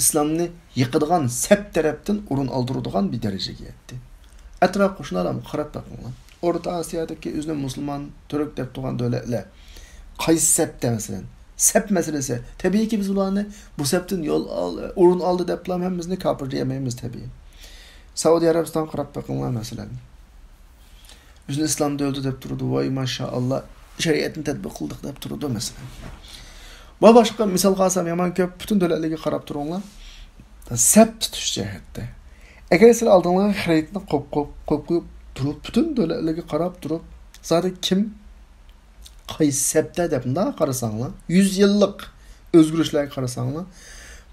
ئىسلامنى يىقىدىغان سەپ تەرەپتىن ئورۇن ئالدۇرىدىغان بىر دەرىجىگە يەتتى. ئەتراپ قوشنىلارمۇ قاراپ بېقىڭلار. ئورتا ئاسىيادىكى ئۆزىنى مۇسۇلمان، تۈرك دەپ تۇرغان دۆلەتلەر قايسى سەپتە مەسىلەن؟ سەپ مەسىلىسى. تەبىئىيكى بىز بۇلارنى بۇ سەپتىن يول ئال-، ئورۇن ئالدى دەپلا ھەممىمىزنى كاپىر دېيەلمەيمىز تەبىئىي. سەئۇدى ئەرەبىستانغا قاراپ بېقىڭلار مەسىلەن. ئۆزىنى ئىسلام دۆلىتى دەپ تۇرىدۇ، ۋاي ماشائاللا، شەرىئەتنى تەتبىق قىلدۇق دەپ تۇرىدۇ مەسىلەن. ۋە باشقا مىسالغا ئالسام يامان كۆپ، پۈتۈن دۆلەتلەرگە قاراپ تۇرۇڭلار. سەپ تۇتۇش جەھەتتە. ئەگەر سىلەر ئالدىڭلارغا خەرىتىنى قويۇپ، قويۇپ، قويۇپ، قويۇپ تۇرۇپ، پۈتۈن دۆلەتلەرگە قاراپ تۇرۇپ، زادى كىم قايسى سەپتە دەپ مۇنداق قارىساڭلار، يۈز يىللىق ئۆزگىرىشلەرگە قارىساڭلار،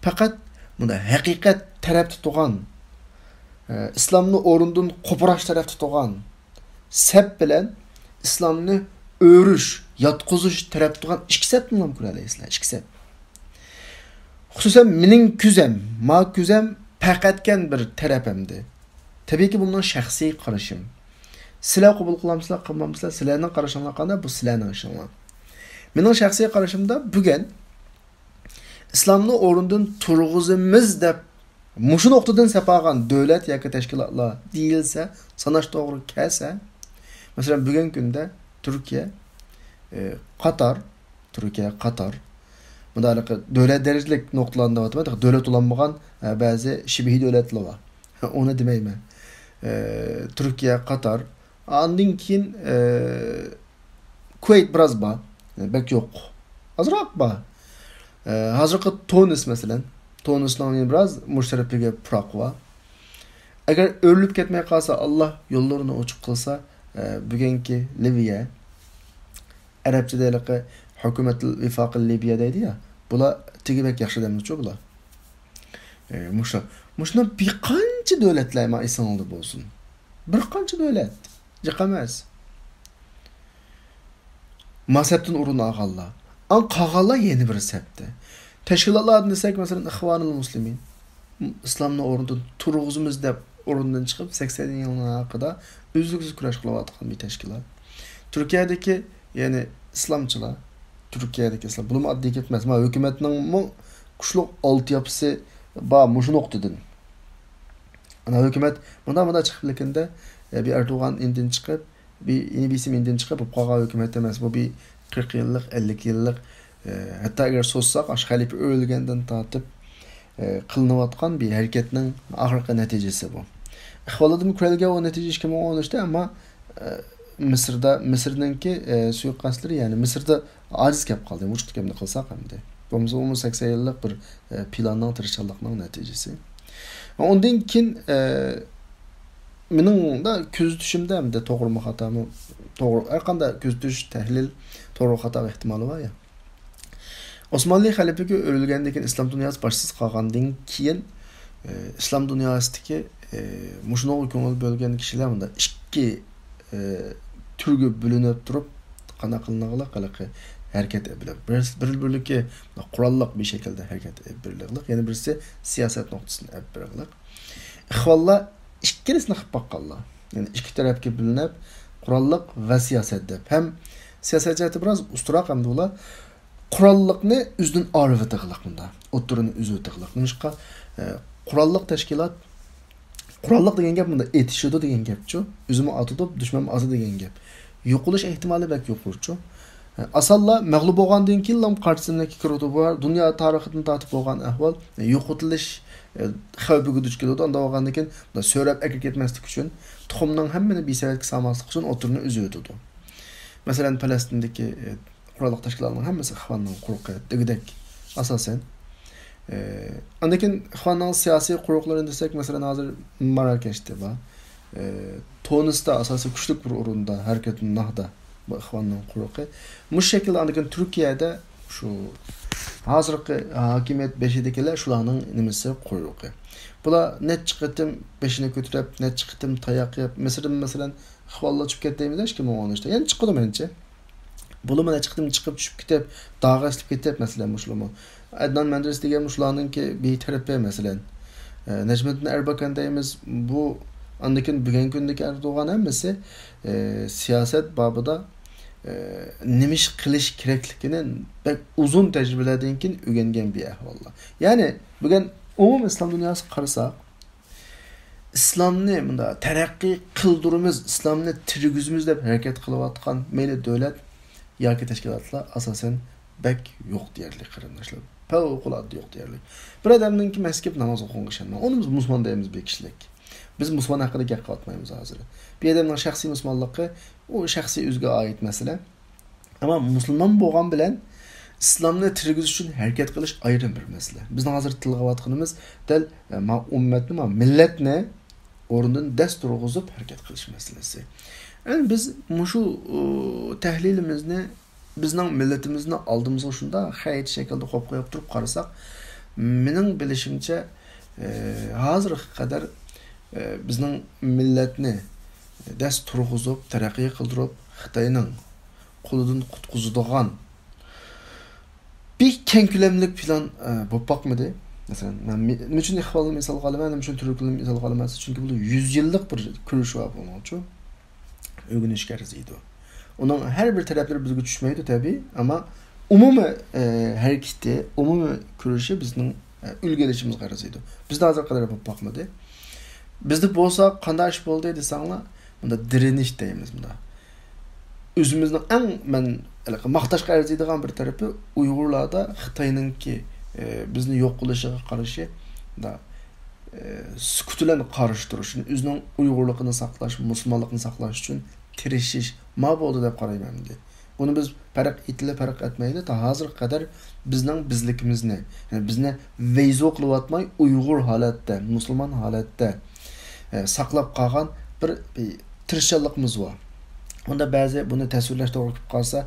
پەقەت مۇنداق ھەقىقەت تەرەپتە تۇرغان، ئە، ئىسلامنى ئورنىدىن قوپۇراش تەرەپتە تۇرغان سەپ بىلەن ئىسلامنى ئۆرۈش، ياتقۇزۇش تەرەپتە تۇرغان ئىككى سەپنىلا كۆرەلەيسىلەر، ئىككى سەپ. خۇسۇسەن مېنىڭ كۆزەم، ما كۆزەم پەقەتكەن بىر تەرەپ ئەمدى. تەبىئىيكى، بۇ مېنىڭ شەخسىي قارىشىم. سىلەر قوبۇل قىلامسىلەر، قىلمامسىلەر، سىلەرنىڭ قارىشىڭلار قانداق، بۇ سىلەرنىڭ ئىشىڭلار. مېنىڭ شەخسىي قارىشىمدا بۈگۈن ئىسلامنى ئورنىدىن تۇرغۇزىمىز دەپ مۇشۇ نۇقتىدىن سەپ ئالغان دۆلەت ياكى تەشكىلاتلار دېيىلسە، ساناش توغرا كەلسە، مەسىلەن، بۈگۈنكى كۈندە تۈركىيە، ئى، قاتار، تۈركىيە، قاتار، مۇنداق دۆلەت دەرىجىلىك نۇقتىلارنى دەۋاتىمەن، دۆلەت بولالمىغان، ئە، بەزى شىبىھىي دۆلەتلەر بار. ئۇنى دېمەيمەن. ئى، تۈركىيە، قاتار، ئاندىن كېيىن، ئى، كۇۋەيت بىراز بار، بەك يوق. ئازراق بار. ئى، ھازىرقى تۇنىس مەسىلەن. تۇنىسنىڭ بىراز مۇشۇ تەرەپلىرىگە پۇراق بار. ئەگەر ئۆرۈلۈپ كەتمەي قالسا، ئاللا يوللىرىنى ئوچۇق قىلسا، ئى، بۈگۈنكى لىۋىيە، ئەرەبچىدە ھېلىقى ھۆكۈمەتۇل ۋىفاقىل لىبىيە دەيدۇ يا، بۇلار تېگى بەك ياخشى ئادەملەرچۇ بۇلار. ئە، مۇشۇ، مۇشۇنىڭ بىر قانچە دۆلەتلەر ما ئېسىڭلاردا بولسۇن. بىر قانچە دۆلەت. جىق ئەمەس. مەزھەپتىن ئورۇن ئالغانلار. ئەڭ قالغانلار يەنە بىر سەپتە. تەشكىلاتلاردىن دېسەك، مەسىلەن، ئىخۋانۇل مۇسلىمىن. ئىسلامنى ئورنىدىن تۇرغۇزىمىز دەپ ئورنىدىن چىقىپ، سەكسەن يىلنىڭ ھەققىدە ئۈزلۈكسىز كۈرەش قىلىۋاتقان بىر تەشكىلات. تۈركىيەدىكى، يەنى ئىسلامچىلار، تۈركىيەدىكى ئىسلام، بۇنىمۇ ئاددىي گەپ ئەمەس. مانا ھۆكۈمەتنىڭمۇ كۈچلۈك ئالتە ياپىسى بار مۇشۇ نۇقتىدىن. ئانا ھۆكۈمەت مۇنداق، مۇنداق چىقىپ لېكىندە، ئە، بىر ئەردوغان ئىندىن چىقىپ، بىر ئىنى بىسىم ئىندىن چىقىپ، بولۇپ قالغان ھۆكۈمەت ئەمەس. بۇ بىر قىرىق يىللىق، ئەللىك يىللىق، ئە، ھەتتا ئەگەر سوزساق، ئاشۇ خەلىپە ئۆلگەندىن تارتىپ، ئە، قىلىنىۋاتقان بىر ھەرىكەتنىڭ ئاخىرقى نەتىجىسى بۇ. ئىخۋانلاردىمۇ كۆرۈلگەن ئۇ نەتىجە ئىككى مىڭ ئون ئۈچتە، ئەمما، ئە، مىسىردا، مىسىرنىڭكى، ئە، سۇيىقەستلىرى، يەنى مىسىردا ئاجىز كەپ قالدى، ۋۇجۇدقا كەلمىدى قىلساق ئەمدى. بولمىسا ئۇمۇ سەكسەن يىللىق بىر، ئە، پىلاننىڭ، تىرىشچانلىقنىڭ نەتىجىسى. ئۇندىن كېيىن، ئە، مېنىڭ دا كۆزىتىشىمدە ئەمدى توغرىمۇ خاتامۇ، توغرا، ھەر قانداق كۆزىتىش، تەھلىل توغرا خاتا ئېھتىمالى بار يا. ئوسمانلى خەلىپىگە ئۆلگەندىن كېيىن ئىسلام دۇنياسى باشسىز قالغاندىن كېيىن، ئە، ئىسلام دۇنياسىدىكى، ئە، مۇشۇنىڭغا كۆڭۈل بۆلگەن كىشىلەر مۇنداق ئىككى، ئە، تۈرگە بۆلۈنۈپ تۇرۇپ، قانداق قىلىنغىلىق ھېلىقى ھەرىكەت ئېلىپ بېرىلىپ. بىرسى، بىر، بىرلىكى قوراللىق بىر شەكىلدە ھەرىكەت ئېلىپ بېرىلىقلىق، يەنە بىرسى سىياسەت نۇقتىسىدىن ئېلىپ بېرىلىق. ئىخۋانلار ئىككىلىسىنى قىلىپ باققانلار. يەنى ئىككى تەرەپكە بۆلۈنۈپ، قوراللىق ۋە سىياسەت دەپ. ھەم سىياسەت جەھەتتە بىراز ئۇستىراق ئەمدى ئۇلار قوراللىقنى ئۆزىدىن ئايرىۋېتىغلىق مۇندا. ئوتتۇرىنى ئۈزۈۋېتىغلىق. نېمىشقا، ئە، قوراللىق تەشكىلات، قوراللىق دېگەن گەپ مۇندا ئېتىشىدۇ دېگەن گەپچۇ. ئۆزىمۇ ئاتىدۇ، دۈشمەنمۇ ئاتىدۇ دېگەن گەپ. يوقىلىش ئېھتىمالى بەك يۇقىرىچۇ. ئاسانلا مەغلۇپ بولغاندىن كېيىنلا قارشىسىندىكى كىرىدۇ. بۇ دۇنيا تارىخىدىن تارتىپ بولغان ئەھۋال، يوقىتىلىش، ئە، خەۋپىگە دۇچ كېلىدۇ. ئانداق بولغاندىن كېيىن سۆرەپ ئەكىرىپ كەتمەسلىك ئۈچۈن، تۇخۇمنىڭ ھەممىنى بىسەۋەتكە سالماسلىق ئۈچۈن ئوتتۇرىنى ئۈزۈۋېتىدۇ. مەسىلەن، پەلەستىندىكى، ئە، قوراللىق تەشكىلاتلارنىڭ ھەممىسى ئىخۋاننىڭ قۇرۇقى دېگۈدەك ئاساسەن. ئە، ئاندىن كېيىن ئىخۋاننىڭ سىياسىي قۇرۇقلىرىنى دېسەك، مەسىلەن، ھازىر ماراكەشتە بار. ئە، تۇنىستا ئاساسىي كۈچلۈك بىر ئورۇندا، ھەرىكەتۇن ناھدا بۇ ئىخۋاننىڭ قۇرۇقى. مۇشۇ شەكىلدە ئاندىن كېيىن تۈركىيەدە شۇ ھازىرقى ھاكىمىيەت بېشىدىكىلەر شۇلارنىڭ نېمىسى قۇرۇقى. بۇلار نەچچە قېتىم بېشىنى كۆتۈرۈپ، نەچچە قېتىم تاياق يەپ، مىسىردىن مەسىلەن، ئىخۋانلار چۈشۈپ كەتتى دەيمىز ئىككى مىڭ ئون ئۈچتە. يەنە چىقىدۇ مەنچە. بۇلىمۇ نەچچە قېتىم چىقىپ چۈشۈپ كېتىپ، داغ ئېسىلىپ كېتىپ، مەسىلەن، مۇشۇلىمۇ. ئەدنان مەندىرىس دېگەن مۇشۇلارنىڭكى بىر تەرىپى، مەسىلەن. ئە، نەجمىدىن ئەربەكان دەيمىز، بۇ ئاندىن كېيىن بۈگۈنكى كۈندىكى ئەردوغان ھەممىسى، ئە، سىياسەت بابىدا، ئە، نېمە ئىش قىلىش كېرەكلىكىنى بەك ئۇزۇن تەجرىبىلەردىن كېيىن ئۆگەنگەن بىر ئەھۋاللار. يەنى، بۈگۈن ئومۇمىي ئىسلام دۇنياسىغا قارىساق، ئىسلامنى مۇنداق تەرەققىي قىلدۇرىمىز، ئىسلامنى تىرگۈزىمىز دەپ ھەرىكەت قىلىۋاتقان مەيلى دۆلەت ياكى تەشكىلاتلار ئاساسەن بەك يوق دېيەرلىك، قېرىنداشلار. پەۋقۇلئاددە يوق دېيەرلىك. بىر ئادەمنىڭكى مەسچىتكە ناماز ئوقۇغىنىغا ئىشەنمەڭ. ئۇنى بىز مۇسۇلمان دەيمىز بىر كىشىلىك. بىز مۇسۇلمان ھەققىدە گەپ قىلىۋاتمايمىز ھازىر. بىر ئادەمنىڭ شەخسىي مۇسۇلمانلىقى، ئۇ شەخسىي ئۆزىگە ئائىت مەسىلە. ئەمما مۇسۇلمان بولغان بىلەن ئىسلامنى تىرگۈزۈش ئۈچۈن ھەرىكەت قىلىش ئايرىم بىر مەسىلە. بىزنىڭ ھازىر تىلغا ئېلىۋاتقىنىمىز دەل، ئە، ما ئۈممەتنى، ما مىللەتنى ئورنىدىن دەس تۇرغۇزۇپ ھەرىكەت قىلىش مەسىلىسى. يەنى بىز مۇشۇ، ئۇ، تەھلىلىمىزنى بىزنىڭ مىللىتىمىزنى ئالدىمىزغا شۇنداق خەيت شەكىلدە قويۇپ قويۇپ تۇرۇپ قارىساق، مېنىڭ بىلىشىمچە، ئە، ھازىرغا قەدەر، ئە، بىزنىڭ مىللەتنى دەس تۇرغۇزۇپ، تەرەققىي قىلدۇرۇپ، خىتاينىڭ قولىدىن قۇتقۇزىدىغان بىر كەڭ كۆلەملىك پىلان، ئە، بولۇپ باقمىدى. مەسىلەن، مەن مى-، نېمە ئۈچۈن ئىخۋاننى مىسالغا ئالىمەن، نېمە ئۈچۈن تۈركلەرنى مىسالغا ئالىمەن دېسە، چۈنكى بۇ يۈز يىللىق بىر كۈرىشى بار بۇنىڭچۇ. ئۆگىنىشكە ئەرزىيدۇ. ئۇنىڭ ھەر بىر تەرەپلىرى بىزگە چۈشمەيدۇ، تەبىئىي، ئەمما ئومۇمىي، ئە، ھەرىكىتى، ئومۇمىي كۈرىشى بىزنىڭ، ئە، ئۈلگە ئېلىشىمىزغا ئەرزىيدۇ. بىزدە ھازىرغا قەدەر بولۇپ باقمىدى. بىزدە بولسا قانداق ئىش بولدى دېسەڭلار، بۇندا دىرىنىش دەيمىز بۇندا. ئۆزىمىزنىڭ ئەڭ مەن ھېلىقى ماختاشقا ئەرزىيدىغان بىر تەرىپى ئۇيغۇرلاردا خىتاينىڭكى، ئە، بىزنى يوق قىلىشىغا قارشى مۇنداق، ئە، سۈكۈت بىلەن قارشى تۇرۇش، ئۆزىنىڭ ئۇيغۇرلۇقىنى ساقلاش، مۇسۇلمانلىقىنى ساقلاش ئۈچۈن تىرىشىش ما بولدى دەپ قارايمەن ئەمدى. بۇنى بىز پەرق ئېيتىلى پەرق ئەتمەيلى، تا ھازىرغا قەدەر بىزنىڭ بىزلىكىمىزنى، يەنى بىزنى ۋەيزۇ قىلىۋاتماي، ئۇيغۇر ھالەتتە، مۇسۇلمان ھالەتتە، ئە، ساقلاپ قالغان بىر، بىر تىرىشچانلىقىمىز بار. ئۇندا بەزى بۇنى تەسۋىرلەش توغرا كېلىپ قالسا،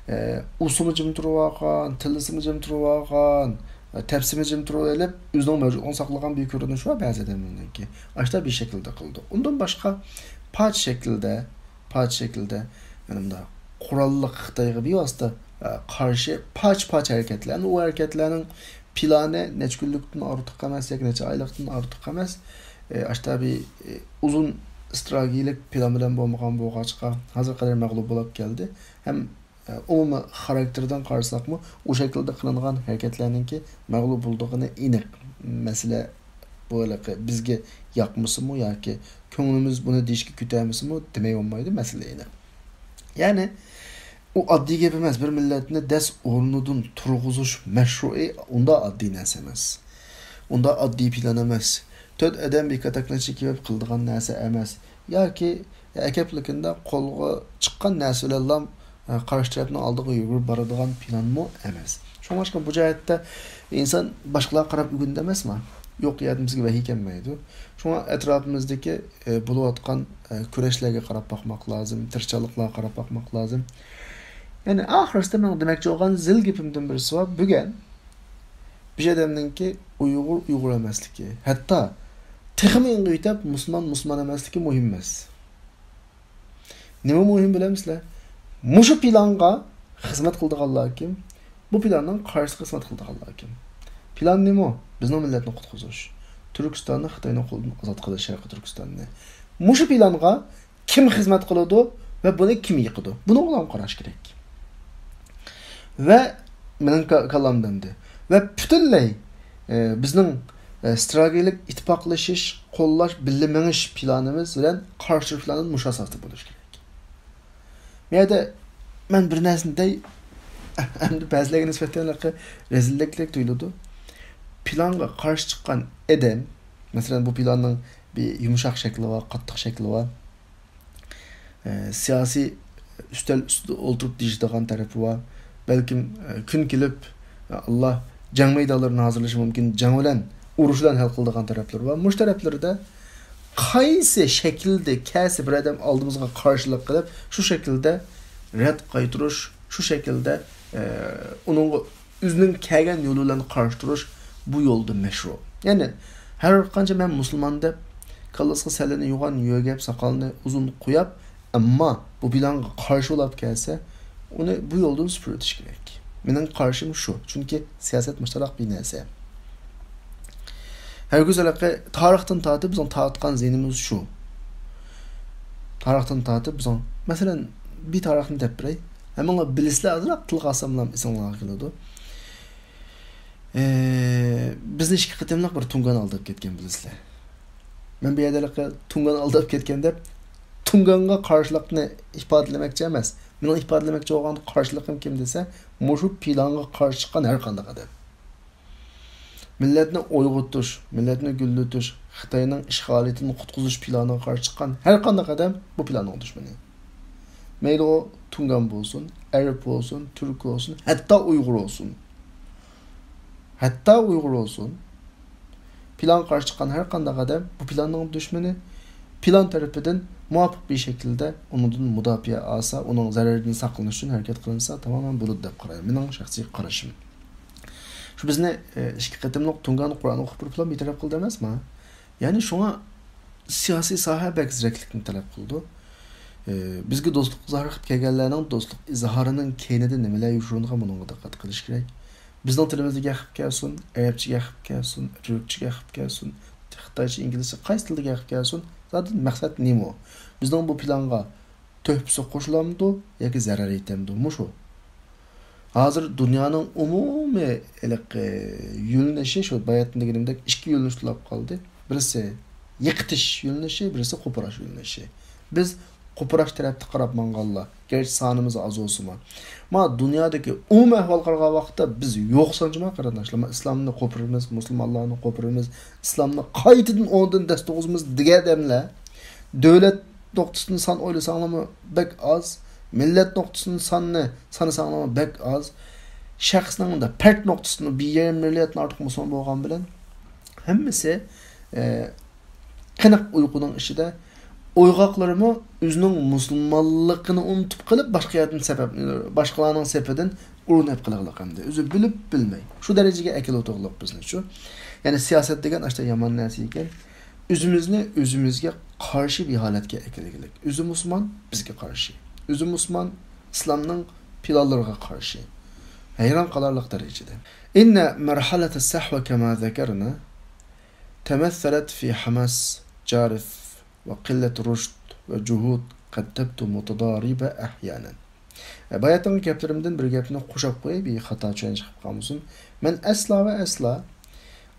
ئە، ئۇسىمۇ جىم تۇرۇۋالغان، تىللىسىمۇ جىم تۇرۇۋالغان، تەپسىمە جىم تۇرۇۋېلىپ، ئۆزىنىڭ مەۋجۇتلۇقىنى ساقلىغان بىر كۆرۈنۈش بار بەزى ئادەملەرنىڭكى. ئاشتا بىر شەكىلدە قىلىدۇ. ئۇندىن باشقا پاچ شەكلىدە، پاچ شەكلىدە، يەنە مۇنداق قوراللىق خىتايغا بىۋاسىتە، ئە، قارشى پاچ-پاچ ھەرىكەتلەرنى، ئۇ ھەرىكەتلەرنىڭ پىلانى نەچچە كۈنلۈكتىن ئارتۇق ئەمەس ياكى نەچچە ئايلىقتىن ئارتۇق ئەمەس. ئە، ئاشتا بىر، ئە، ئۇزۇن ئىستراتېگىيەلىك پىلان بىلەن بولمىغان بولغاچقا، ھازىرغا قەدەر مەغلۇپ بولۇپ كەلدى. ھەم ئومۇمىي خاراكتېرىدىن قارىساقمۇ، ئۇ شەكىلدە قىلىنغان ھەرىكەتلەرنىڭكى مەغلۇپ بولىدىغىنى ئېنىق. مەسىلە بۇ ھېلىقى بىزگە ياقمىسىمۇ ياكى كۆڭلىمىز بۇنى دېيىشكە كۆتەرمىسىمۇ دېمەي بولمايدۇ، مەسىلە ئېنىق. يەنى ئۇ ئاددىي گەپ ئەمەس، بىر مىللەتنى دەس ئورنىدىن تۇرغۇزۇش مەشرۇئى ئۇنداق ئاددىي نەرسە ئەمەس. ئۇنداق ئاددىي پىلان ئەمەس. تۆت ئادەم بىر كاتاكنى چېكىۋېلىپ قىلىدىغان نەرسە ئەمەس. ياكى ئەكەپلىكىندە قولغا چىققان نەرسە بىلەنلا، ئە، قارشى تەرەپنىڭ ئالدىغا يۈگۈرۈپ بارىدىغان پىلانمۇ ئەمەس. شۇڭلاشقا بۇ جەھەتتە ئىنسان باشقىلارغا قاراپ ئۆگىنىدۇ ئەمەسما؟ يوق يەردىن بىزگە ۋەھىي كەلمەيدۇ. شۇڭا ئەتراپىمىزدىكى، ئە، بولۇۋاتقان، ئە، كۈرەشلەرگە قاراپ باقماق لازىم، تىرىشچانلىقلارغا قاراپ باقماق لازىم. يەنى ئاخىرسىدا مېنىڭ دېمەكچى بولغان زىل گېپىمدىن بىرسى بار. بۈگۈن بىر ئادەمنىڭكى ئۇيغۇر ئۇيغۇر ئەمەسلىكى، ھەتتا تېخىمۇ ئېڭىغا يېتىپ، مۇسۇلمان مۇسۇلمان ئەمەسلىكى مۇھىم ئەمەس. نېمە مۇھىم بىلەمسىلەر؟ مۇشۇ پىلانغا خىزمەت قىلىدىغانلار كىم؟ بۇ پىلاننىڭ قارشىسىغا خىزمەت قىلىدىغانلار كىم؟ پىلان نېمە؟ بىزنىڭ مىللەتنى قۇتقۇزۇش. تۈركىستاننى خىتاينىڭ قولىدىن ئازاد قىلىش، شەرقىي تۈركىستاننى. مۇشۇ پىلانغا كىم خىزمەت قىلىدۇ ۋە بۇنى كىم يىقىدۇ؟ بۇنىڭغىلا قاراش كېرەك. ۋە مېنىڭ كا-، كاللامدا ئەمدى. ۋە پۈتۈنلەي، ئە، بىزنىڭ، ئە، ئىستراتېگىيەلىك ئىتتىپاقلىشىش، قوللاش، بىللە مېڭىش پىلانىمىز بىلەن قارشى تۇرۇش پىلانىمىز مۇشۇ ئاساستا بولۇشى كېرەك. بۇ يەردە مەن بىر نەرسىنى دەي، ئەمدى بەزىلەرگە نىسبەتەن ھېلىقى رەزىللىكتەك تۇيۇلىدۇ. پىلانغا قارشى چىققان ئادەم، مەسىلەن، بۇ پىلاننىڭ بىر يۇمشاق شەكلى بار، قاتتىق شەكلى بار. ئە، سىياسىي ئۈستەل ئۈستىدە ئولتۇرۇپ دېيىشىدىغان تەرىپى بار. بەلكىم، ئە، كۈن كېلىپ، ئە، ئاللا جەڭ مەيدانلىرىنى ھازىرلىشى مۇمكىن، جەڭ بىلەن، ئۇرۇش بىلەن ھەل قىلىدىغان تەرەپلىرى بار. مۇشۇ تەرەپلىرىدە قايسى شەكىلدە كەلسە بىر ئادەم ئالدىمىزغا قارشىلىق قىلىپ، شۇ شەكىلدە رەت قايتۇرۇش، شۇ شەكىلدە، ئە، ئۇنىڭغا ئۆزىنىڭ كەلگەن يولى بىلەن قارشى تۇرۇش، بۇ يولدا مەشرۇ. يەنى ھەر قانچە مەن مۇسۇلمان دەپ، كاللىسىغا سەللىنى يوغان يۆگەپ، ساقالىنى ئۇزۇن قوياپ، ئەمما بۇ پىلانغا قارشى بولاپ كەلسە، ئۇنى بۇ يولدىن سۈپۈرۈۋېتىش كېرەك. مېنىڭ قارىشىم شۇ، چۈنكى سىياسەت مۇشتاراق بىر نەرسە. ھەرگىز ھېلىقى تارىختىن تارتىپ بىزنىڭ تارتقان زىيىنىمىز شۇ. تارىختىن تارتىپ بىزنىڭ، مەسىلەن، بىر تارىخنى دەپ بېرەي. ھەممىڭلار بىلىسىلەر، ئازراق تىلغا ئالساملا ئېسىڭلارغا كېلىدۇ. ئى، بىزنى ئىككى قېتىملىق بىر تۇڭگان ئالداپ كەتكەن بىلىسىلەر. مەن بۇ يەردە ھېلىقى تۇڭگان ئالداپ كەتكەن دەپ، تۇڭگانغا قارشىلىقنى ئىپادىلىمەكچى ئەمەس. مېنىڭ ئىپادىلىمەكچى بولغان قارشىلىقىم كىم دېسە، مۇشۇ پىلانغا قارشى چىققان ھەر قانداق ئادەم. مىللەتنى ئويغىتىش، مىللەتنى گۈللىتىش، خىتاينىڭ ئىشغالىيىتىدىن قۇتقۇزۇش پىلانىغا قارشى چىققان ھەر قانداق ئادەم بۇ پىلاننىڭ دۈشمىنى. مەيلى ئۇ تۇڭگان بولسۇن، ئەرەب بولسۇن، تۈرك بولسۇن، ھەتتا ئۇيغۇر بولسۇن. ھەتتا ئۇيغۇر بولسۇن. پىلانغا قارشى چىققان ھەر قانداق ئادەم بۇ پىلاننىڭ دۈشمىنى. پىلان تەرىپىدىن مۇۋاپىق بىر شەكىلدە ئۇنىڭدىن مۇداپىئە ئالسا، ئۇنىڭ زەرىرىدىن ساقلىنىش ئۈچۈن ھەرىكەت قىلىنسا، تامامەن بولىدۇ دەپ قارايمەن. مېنىڭ شەخسىي قارىشىم. شۇ بىزنى، ئە، ئىككى قېتىملىق تۇڭگان قورالىنى ئۇقۇپ بىر پىلان بىتەرەپ قىلدى ئەمەسما؟ يەنى شۇڭا سىياسىي ساھە بەك زېرەكلىكنى تەلەپ قىلىدۇ. ئى، بىزگە دوستلۇق ئىزھار قىلىپ كەلگەنلەرنىڭ دوستلۇق ئىزھارىنىڭ كەينىدە نېمىلەر يوشۇرۇنغان، بۇنىڭغا دىققەت قىلىش كېرەك. بىزنىڭ تىلىمىزدا گەپ قىلىپ كەلسۇن، ئەرەبچە گەپ قىلىپ كەلسۇن، تۈركچە گەپ قىلىپ كەلسۇن، خىتايچە، ئىنگلىزچە، قايسى تىلدا گەپ قىلىپ كەلسۇن، زادى مەقسەت نېمە؟ بىزنىڭ بۇ پىلانغا تۆھپىسى قوشۇلامدۇ ياكى زەرەر يېتەمدۇ؟ مۇشۇ. ھازىر دۇنيانىڭ ئومۇمىي ھېلىقى يۆنىلىشى، شۇ باياتىن دېگىنىمدەك، ئىككى يۆنىلىشتە بولاپ قالدى. بىرسى يىقىتىش يۆنىلىشى، بىرسى قوپۇراش يۆنىلىشى. بىز قوپۇراش تەرەپتە قاراپ ماڭغانلار، گەرچە سانىمىز ئاز بولسىمۇ. ما دۇنيادىكى ئومۇمىي ئەھۋالغا قارىغان ۋاقىتتا بىز يوق سانجىما قېرىنداشلار. ما ئىسلامنى قوپۇرىمىز، مۇسۇلمانلارنى قوپۇرىمىز، ئىسلامنى قايتىدىن ئوڭدىن دەس تۇرغۇزىمىز دېگەن ئادەملەر دۆلەت نۇقتىسىدىن سان ئويلىساڭلارمۇ بەك ئاز، مىللەت نۇقتىسىدىن ساننى سانىساڭلارمۇ بەك ئاز. شەخسنىڭ مۇنداق پەرد نۇقتىسىدىن بىر يېرىم مىلياردتىن ئارتۇق مۇسۇلمان بولغان بىلەن ھەممىسى، ئە، قېنىق ئۇيقۇنىڭ ئىچىدە. ئويغاقلىرىمۇ ئۆزىنىڭ مۇسۇلمانلىقىنى ئۇنتۇپ قېلىپ، باشقا يەردىن سەۋەب، باشقىلارنىڭ سېپىدىن ئۇرۇنۇپ قىلغىلىق ئەمدى. ئۆزى بىلىپ بىلمەي. شۇ دەرىجىگە ئەكېلىۋاتىدۇق بىزنى شۇ. يەنى سىياسەت دېگەن ئاشتا يامان نەرسە ئىكەن. ئۆزىمىزنى ئۆزىمىزگە قارشى بىر ھالەتكە ئەكېلىگلىك. ئۆزى مۇسۇلمان، بىزگە قارشى. ئۆزى مۇسۇلمان، ئىسلامنىڭ پىلانلىرىغا قارشى. ھەيران قالارلىق دەرىجىدە. إن مرحلة السهو كما ذكرنا تمثلت في حماس جارف وقلة رشد وجهود قد تبدو متضاربة أحيانا. باياتىنقى گەپلىرىمدىن بىر گەپنى قوشاپ قوياي، بىر خاتا چۈشەنچە چىقىپ قالمىسۇن. مەن ئەسلا ۋە ئەسلا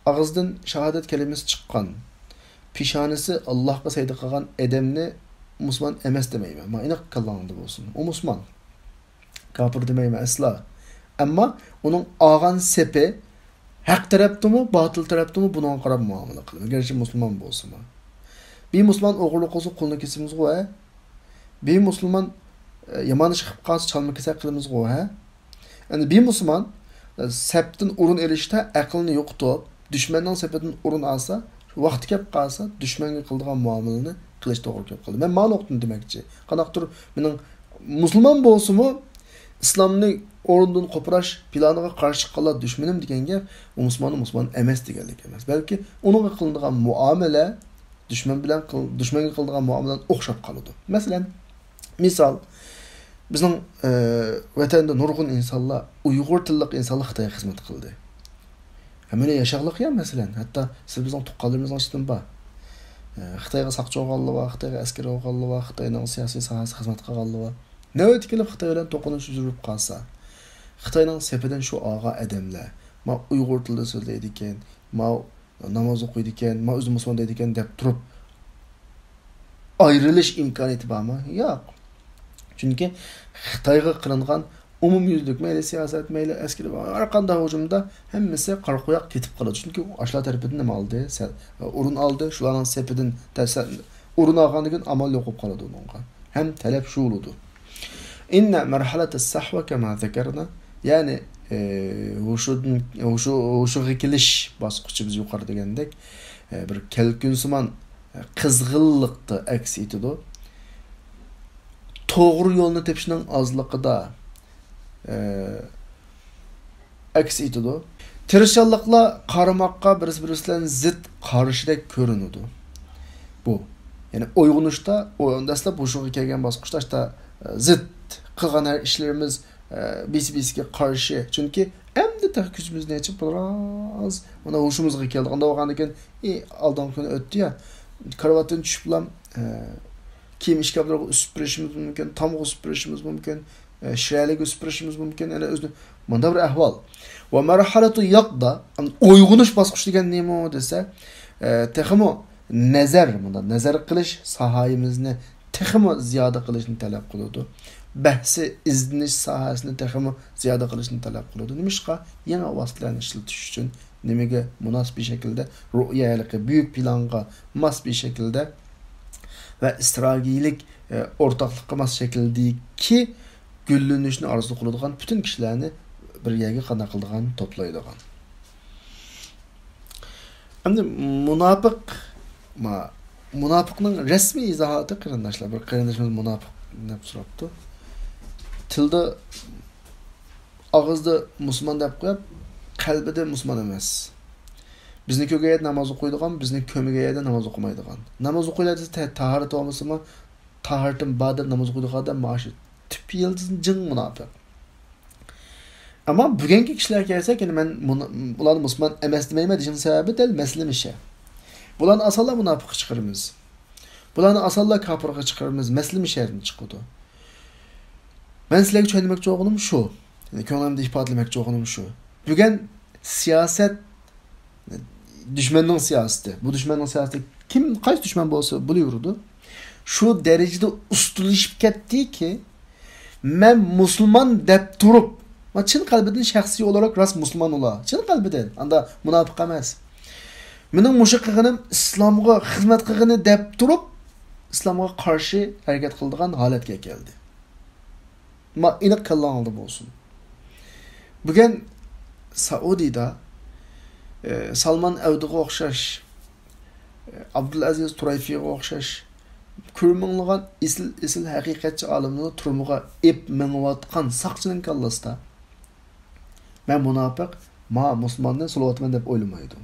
ئاغزىدىن شاھادەت كەلىمىسى چىققان، پېشانىسى ئاللاھقا سەجدە قىلغان ئادەمنى مۇسۇلمان ئەمەس دېمەيمەن. ما ئېنىق كاللاڭدا بولسۇن. ئۇ مۇسۇلمان. كاپىر دېمەيمەن ئەسلا. ئەمما ئۇنىڭ ئالغان سېپى ھەق تەرەپتىمۇ، باتىل تەرەپتىمۇ، بۇنىڭغا قاراپ مۇئامىلە قىلىمىز. گەرچە مۇسۇلمان بولسىمۇ. بىر مۇسۇلمان ئوغرىلىق قىلسا قولىنى كېسىمىزغۇ، ھە؟ بىر مۇسۇلمان، ئە، يامان ئىش قىلىپ قالسا چالما كېسەك قىلىمىزغۇ، ھە؟ ئەمدى بىر مۇسۇلمان، ئە، سەپتىن ئورۇن ئېلىشتا ئەقلىنى يوقىتىپ، دۈشمەننىڭ سېپىدىن ئورۇن ئالسا، ۋاقتى كەپ قالسا، دۈشمەنگە قىلىدىغان مۇئامىلىنى قىلىش توغرا كەپ قالىدۇ. مەن مانا نۇقتىنى دېمەكچى. قانداقتۇر مېنىڭ مۇسۇلمان بولسىمۇ، ئىسلامنى ئورنىدىن قوپۇراش پىلانىغا قارشى چىققانلار دۈشمىنىم دېگەن گەپ، ئۇ مۇسۇلماننى مۇسۇلمان ئەمەس دېگەنلىك ئەمەس. بەلكى ئۇنىڭغا قىلىنىدىغان مۇئامىلە دۈشمەن بىلەن قىل-، دۈشمەنگە قىلىدىغان مۇئامىلە ئوخشاپ قالىدۇ. مەسىلەن، مىسال، بىزنىڭ، ئە، ۋەتەندە نۇرغۇن ئىنسانلار، ئۇيغۇر تىللىق ئىنسانلار خىتايغا خىزمەت قىلدى. ھەممىنى ياشاقلىق يا، مەسىلەن، ھەتتا سىز بىزنىڭ تۇغقانلىرىمىزنىڭ ئىچىدىن بار. ئە، خىتايغا ساقچى بولغانلار بار، خىتايغا ئەسكەر بولغانلار بار، خىتاينىڭ سىياسىي ساھەسىدە خىزمەت قىلغانلار بار. نۆۋەتتە كېلىپ خىتاي بىلەن توقۇنۇش يۈز بېرىپ قالسا، خىتاينىڭ سېپىدىن شۇ ئالغان ئادەملەر، ما ئۇيغۇر تىلىدا سۆزلەيدىكەن، ما ناماز ئوقۇيدىكەن، ما ئۆزى مۇسۇلمان دەيدىكەن دەپ تۇرۇپ ئايرىلىش ئىمكانىيىتى بارمۇ؟ ياق. چۈنكى خىتايغا قىلىنغان ئومۇميۈزلۈك مەيلى سىياسەت، مەيلى ئەسكىرىي، ھەر قانداق ھۇجۇمدا ھەممىسى قارا قوياق كېتىپ قالىدۇ. چۈنكى ئاشۇلار تەرىپىدىن نېمە ئالدى؟ سەل ئورۇن ئالدى. شۇلارنىڭ سېپىدىن دەسسە-، ئورۇن ئالغاندىن كېيىن ئامال يوق بولۇپ قالىدۇ ئۇنىڭغا. ھەم تەلەپ شۇ بولىدۇ. إن مرحلة السهو كما ذكرنا، يەنى، ئى، ھوشىدىن، ھوشى-، ھوشىغا كېلىش باسقۇچى بىز يۇقىرىدا دېگەندەك، ئى، بىر كەلكۈنسىمان، ئى، قىزغىنلىقتا ئەكس ئېتىدۇ. توغرا يولنى تېپىشنىڭ ئازلىقىدا، ئى، ئەكس ئېتىدۇ. تىرىشچانلىقلار قارىماققا بىرسى-بىرسى بىلەن زىت قارشىدەك كۆرۈنىدۇ. بۇ، يەنى ئويغىنىشتا، ئو-، دەسلەپ ھوشىغا كەلگەن باسقۇچتا، ئە، زىت قىلغان ھەر ئىشلىرىمىز، ئە، بىرسى-بىرسىگە قارشى. چۈنكى ئەمدى تېخى كۆزىمىزنى ئېچىپ، بىراز مانا ھوشىمىزغا كەلدۇق. ئانداق بولغاندىن كېيىن، ئى، ئالدىنقى كۈنى ئۆتتى يا، كارىۋاتتىن چۈشۈپلا، ئە، كىيىم ئىشكاپلىرىغا ئۈسۈپ بېرىشىمىز مۈمكىن، تامغا ئۈسۈپ بېرىشىمىز مۇمكىن. ئە، شىرەلىگە ئۈسۈپ بېرىشىمىز مۇمكىن. يەنە ئۆزىنى مۇنداق بىر ئەھۋال. ومرحلة اليقظة، ئويغىنىش باسقۇچى دېگەن نېمە دېسە، ئە، تېخىمۇ نەزەر، مۇنداق نەزەر قىلىش ساھەيىمىزنى تېخىمۇ زىيادە قىلىشنى تەلەپ قىلىدۇ. بەھسى ئىزدىنىش ساھەسىنى تېخىمۇ زىيادە قىلىشنى تەلەپ قىلىدۇ. نېمىشقا؟ يېڭى ۋاسىتىلەرنى ئىشلىتىش ئۈچۈن نېمىگە مۇناسىپ شەكىلدە، رۇئيە ھېلىقى بۈيۈك پىلانغا ماس بىر شەكىلدە ۋە ئىستراتېگىيىلىك، ئە، ئورتاقلىققا ماس شەكىلدىكى گۈللىنىشنى ئارزۇ قىلىدىغان پۈتۈن كىشىلەرنى بىر يەرگە قانداق قىلىدىغان، توپلايدىغان. ئەمدى مۇناپىق، ما-، مۇناپىقنىڭ رەسمىي ئىزاھاتى، قېرىنداشلار، بىر قېرىندىشىمىز مۇناپىق دەپ سوراپتۇ. تىلدا، ئاغزىدا مۇسۇلمان دەپ قويۇپ، قەلبىدە مۇسۇلمان ئەمەس. بىزنى كۆرگەن يەردە ناماز ئوقۇيدىغان، بىزنى كۆرمىگەن يەردە ناماز ئوقۇمايدىغان. ناماز ئوقۇيلا دېسە، تە-، تاھارىتى بولمىسىمۇ، تاھارىتىم بار دەپ ناماز ئوقۇيدىغان ئادەم مانا شۇ تۈپ يىلتىزى جىڭ مۇناپىق. ئەمما بۈگۈنكى كىشىلەرگە كەلسەك، يەنى مەن مۇنا-، ئۇلارنى مۇسۇلمان ئەمەس دېمەيمەن دېيىشنىڭ سەۋەبى دەل مەسىلە مۇشۇ. بۇلارنى ئاسانلا مۇناپىققا چىقىرىمىز. بۇلارنى ئاسانلا كاپىرغا چىقىرىمىز. مەسىلە مۇشۇ يەردىن چىقىدۇ. مەن سىلەرگە چۈشەندۈرمەكچى بولغىنىم شۇ. يەنى كۆڭلۈمدە ئىپادىلىمەكچى بولغىنىم شۇ. بۈگۈن سىياسەت، دۈشمەننىڭ سىياسىتى. بۇ دۈشمەننىڭ سىياسىتى كىم، قايسى دۈشمەن بولسا بولۇۋېرىدۇ. شۇ دەرىجىدە ئۇستىلىشىپ كەتتىكى، مەن مۇسۇلمان دەپ تۇرۇپ، ما چىن قەلبىدىن شەخسىي ئولاراق راست مۇسۇلمان ئۇلار. چىن قەلبىدىن. ئاندا مۇناپىق ئەمەس. مېنىڭ مۇشۇ قىلغىنىم ئىسلامغا خىزمەت قىلغىنى دەپ تۇرۇپ، ئىسلامغا قارشى ھەرىكەت قىلىدىغان ھالەتكە كەلدى. ما ئېنىق كاللاڭلاردا بولسۇن. بۈگۈن سەئۇدىدا، ئە، سالمان ئەۋدىغا ئوخشاش، ئە، ئابدۇلئەزىز تۇرەيفىغا ئوخشاش كۆرمىڭلىغان ئېسىل، ئېسىل ھەقىقەتچى ئالىملارنى تۈرمىگە ئېپ مېڭىۋاتقان ساقچىنىڭ كاللىسىدا مەن مۇناپىق، ما مۇسۇلماننى سولىۋاتىمەن دەپ ئويلىمايدۇ.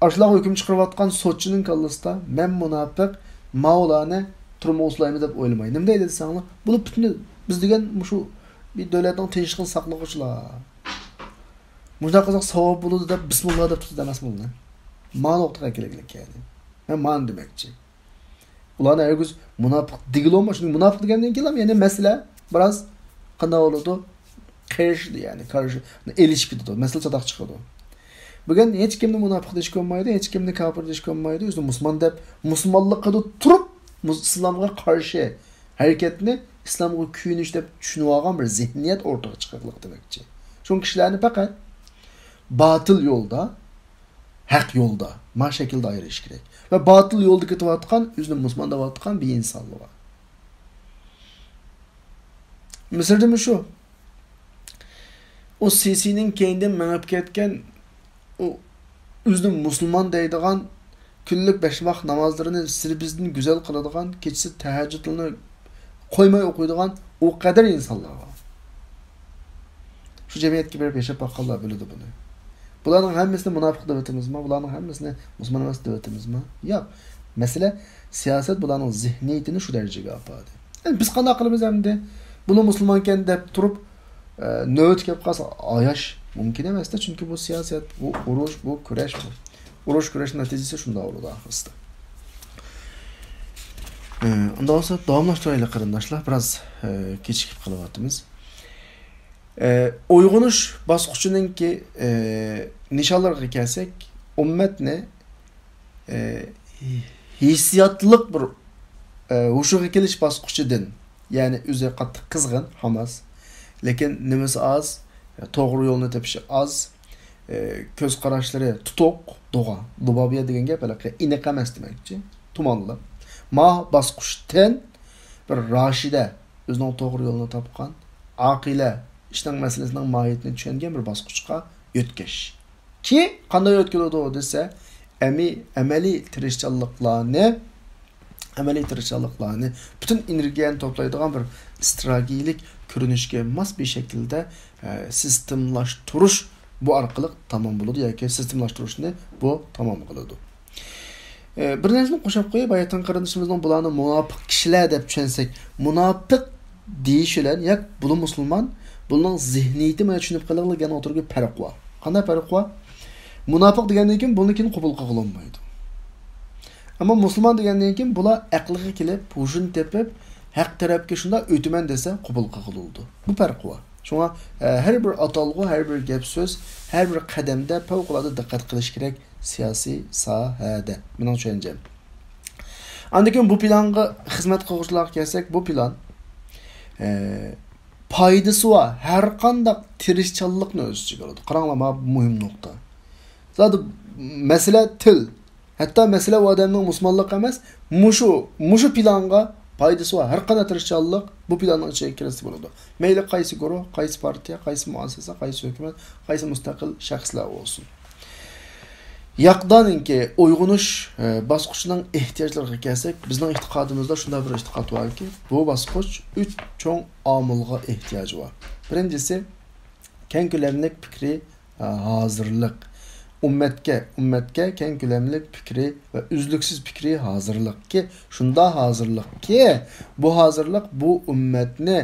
ئاشۇلارغا ھۆكۈم چىقىرىۋاتقان سوتچىنىڭ كاللىسىدا مەن مۇناپىق، ماۋۇلارنى تۈرمىگە سولايمەن دەپ ئويلىمايدۇ. نېمە دەيدۇ دېسەڭلار، بۇلار پۈتۈن بىز دېگەن مۇشۇ بىر دۆلەتنىڭ تىنچلىقىنى ساقلىغۇچىلار. مۇشۇنداق قىلساق ساۋاب بولىدۇ دەپ بىسمىللا دەپ تۇرىدۇ ئەمەسمۇ بۇنى. ما نۇقتىغا كېلىگىلى كەلدى. مەن مانى دېمەكچى. ئۇلارنى ھەرگىز مۇناپىق دېگىلى بولماس. چۈنكى مۇناپىق دېگەندىن كېيىن يەنە مەسىلە بىراز قانداق بولىدۇ؟ قېرىشىدۇ، يەنى قارشى ئېلىشىپ كېتىدۇ. مەسىلە چاتاق چىقىدۇ. بۈگۈن ھېچكىمنى مۇناپىق دېيىشكە بولمايدۇ، ھېچكىمنى كاپىر دېيىشكە بولمايدۇ. ئۆزىنى مۇسۇلمان دەپ، مۇسۇلمانلىقىدا تۇرۇپ، مۇس-، ئىسلامغا قارشى ھەرىكەتنى ئىسلامغا كۆيۈنۈش دەپ چۈشىنىۋالغان بىر زېھنىيەت ئورتىغا چىقىرىقلىق دېمەكچى. شۇڭا كىشىلەرنى پەقەت باتىل يولدا، ھەق يولدا، ما شەكىلدە ئايرىش كېرەك. ۋە باتىل يولدا كېتىۋاتقان، ئۆزىنى مۇسۇلمان دەۋاتقان بىر ئىنسانلار بار. مىسىردىمۇ شۇ. ئۇ سىسىنىڭ كەينىدىن مېڭىپ كەتكەن، ئۇ ئۆزىنى مۇسۇلمان دەيدىغان، كۈنلۈك بەش ۋاق نامازلىرىنى سىرى بىزدىن گۈزەل قىلىدىغان، كېچىسى تەھەججۇدلىرىنى قويماي ئوقۇيدىغان ئۇ قەدەر ئىنسانلار بار. شۇ جەمئىيەتكە بېرىپ ياشاپ باققانلار بىلىدۇ بۇنى. بۇلارنىڭ ھەممىسىنى مۇناپىق دەۋېتىمىزما؟ بۇلارنىڭ ھەممىسىنى مۇسۇلمان ئەمەس دەۋېتىمىزما؟ ياق. مەسىلە، سىياسەت بۇلارنىڭ زېھنىيىتىنى شۇ دەرىجىگە ئاپاردى. ئەمدى بىز قانداق قىلىمىز ئەمدى؟ بۇلار مۇسۇلمانكەن دەپ تۇرۇپ، ئە، نۆۋىتى كەپ قالسا ئاياش مۇمكىن ئەمەس-تە، چۈنكى بۇ سىياسەت، بۇ ئۇرۇش، بۇ كۈرەش بۇ. ئۇرۇش كۈرەشنىڭ نەتىجىسى شۇنداق بولىدۇ ئاخىرسىدا. ئە، ئۇنداق بولسا داۋاملاشتۇرايلى قېرىنداشلار، بىراز، ئە، كېچىكىپ قېلىۋاتىمىز. ئە، ئويغىنىش باسقۇچىنىڭكى، ئە، نىشانلىرىغا كەلسەك، ئۈممەتنى، ئە، ھېسسىياتلىق بىر، ئە، ھوشىغا كېلىش باسقۇچىدىن، يەنى ئۆزى قاتتىق قىزغىن، ھاماس، لېكىن نېمىسى ئاز، توغرا يولنى تېپىشى ئاز، ئە، كۆز قاراشلىرى تۇتۇق، دوغا، لۇبابىيە دېگەن گەپ ھېلىقى ئېنىق ئەمەس دېمەكچى، تۇمانلىق. ما باسقۇچتىن بىر راشىدە ئۆزىنىڭ توغرا يولىنى تاپقان، ئاقىلە ئىشنىڭ مەسىلىسىنىڭ ماھىيىتىنى چۈشەنگەن بىر باسقۇچقا يۆتكەش. كى قانداق يۆتكىلىدۇ دېسە، ئەمەلىي، ئەمەلىي تىرىشچانلىقلارنى، ئەمەلىي تىرىشچانلىقلارنى پۈتۈن ئېنېرگىيەنى توپلايدىغان بىر ئىستراتېگىيىلىك كۆرۈنۈشكە ماس بىر شەكىلدە، ئە، سىستېمىلاشتۇرۇش بۇ ئارقىلىق تامام بولىدۇ ياكى سىستېمىلاشتۇرۇشنى بۇ تامام قىلىدۇ. ئە، بىر نەرسىنى قوشاپ قوياي، باياتىن قېرىندىشىمىزنىڭ بۇلارنى مۇناپىق كىشىلەر دەپ چۈشەنسەك، مۇناپىق دېيىش بىلەن ياك بۇلار مۇسۇلمان، بۇلارنىڭ زېھنىيىتى مانا چۈشىنىپ قېلىڭلار دېگەن ئوتتۇرىدىكى پەرق بار. قانداق پەرق بار؟ مۇناپىق دېگەندىن كېيىن بۇنى كېيىن قوبۇل قىلغىلى بولمايدۇ. ئەمما مۇسۇلمان دېگەندىن كېيىن بۇلار ئەقلىگە كېلىپ، ھوشىنى تېپىپ، ھەق تەرەپكە شۇنداق ئۆتىمەن دېسە، قوبۇل قىلغىلى بولىدۇ. بۇ پەرق بار. شۇڭا، ئە، ھەر بىر ئاتالغۇ، ھەر بىر گەپ سۆز، ھەر بىر قەدەمدە پەۋقۇلئاددە دىققەت قىلىش كېرەك سىياسىي ساھەدە. مېنىڭ چۈشەنچەم. ئاندىن كېيىن بۇ پىلانغا خىزمەت قىلغۇچىلارغا كەلسەك، بۇ پىلان، ئە، پايدىسى بار ھەر قانداق تىرىشچانلىقنى ئۆز ئىچىگە ئالىدۇ. قاراڭلار، مانا بۇ مۇھىم نۇقتا. زادى مەسىلە تىل. ھەتتا مەسىلە ئۇ ئادەمنىڭ مۇسۇلمانلىقى ئەمەس، مۇشۇ، مۇشۇ پىلانغا پايدىسى بار ھەر قانداق تىرىشچانلىق بۇ پىلاننىڭ ئىچىگە كىرسە بولىدۇ. مەيلى قايسى گۇرۇھ، قايسى پارتىيە، قايسى مۇئەسسەسە، قايسى ھۆكۈمەت، قايسى مۇستەقىل شەخسلەر بولسۇن. ياقدانىڭكى ئويغىنىش، ئە، باسقۇچىنىڭ ئېھتىياجلىرىغا كەلسەك، بىزنىڭ ئېتىقادىمىزدا شۇنداق بىر ئېتىقاد باركى، بۇ باسقۇچ ئۈچ چوڭ ئامىلغا ئېھتىياجى بار. بىرىنچىسى، كەڭ كۆلەملىك پىكرىي، ئە، ھازىرلىق. ئۈممەتكە، ئۈممەتكە كەڭ كۆلەملىك پىكرىي ۋە ئۈزلۈكسىز پىكرىي ھازىرلىقكى، شۇنداق ھازىرلىقكى، بۇ ھازىرلىق بۇ ئۈممەتنى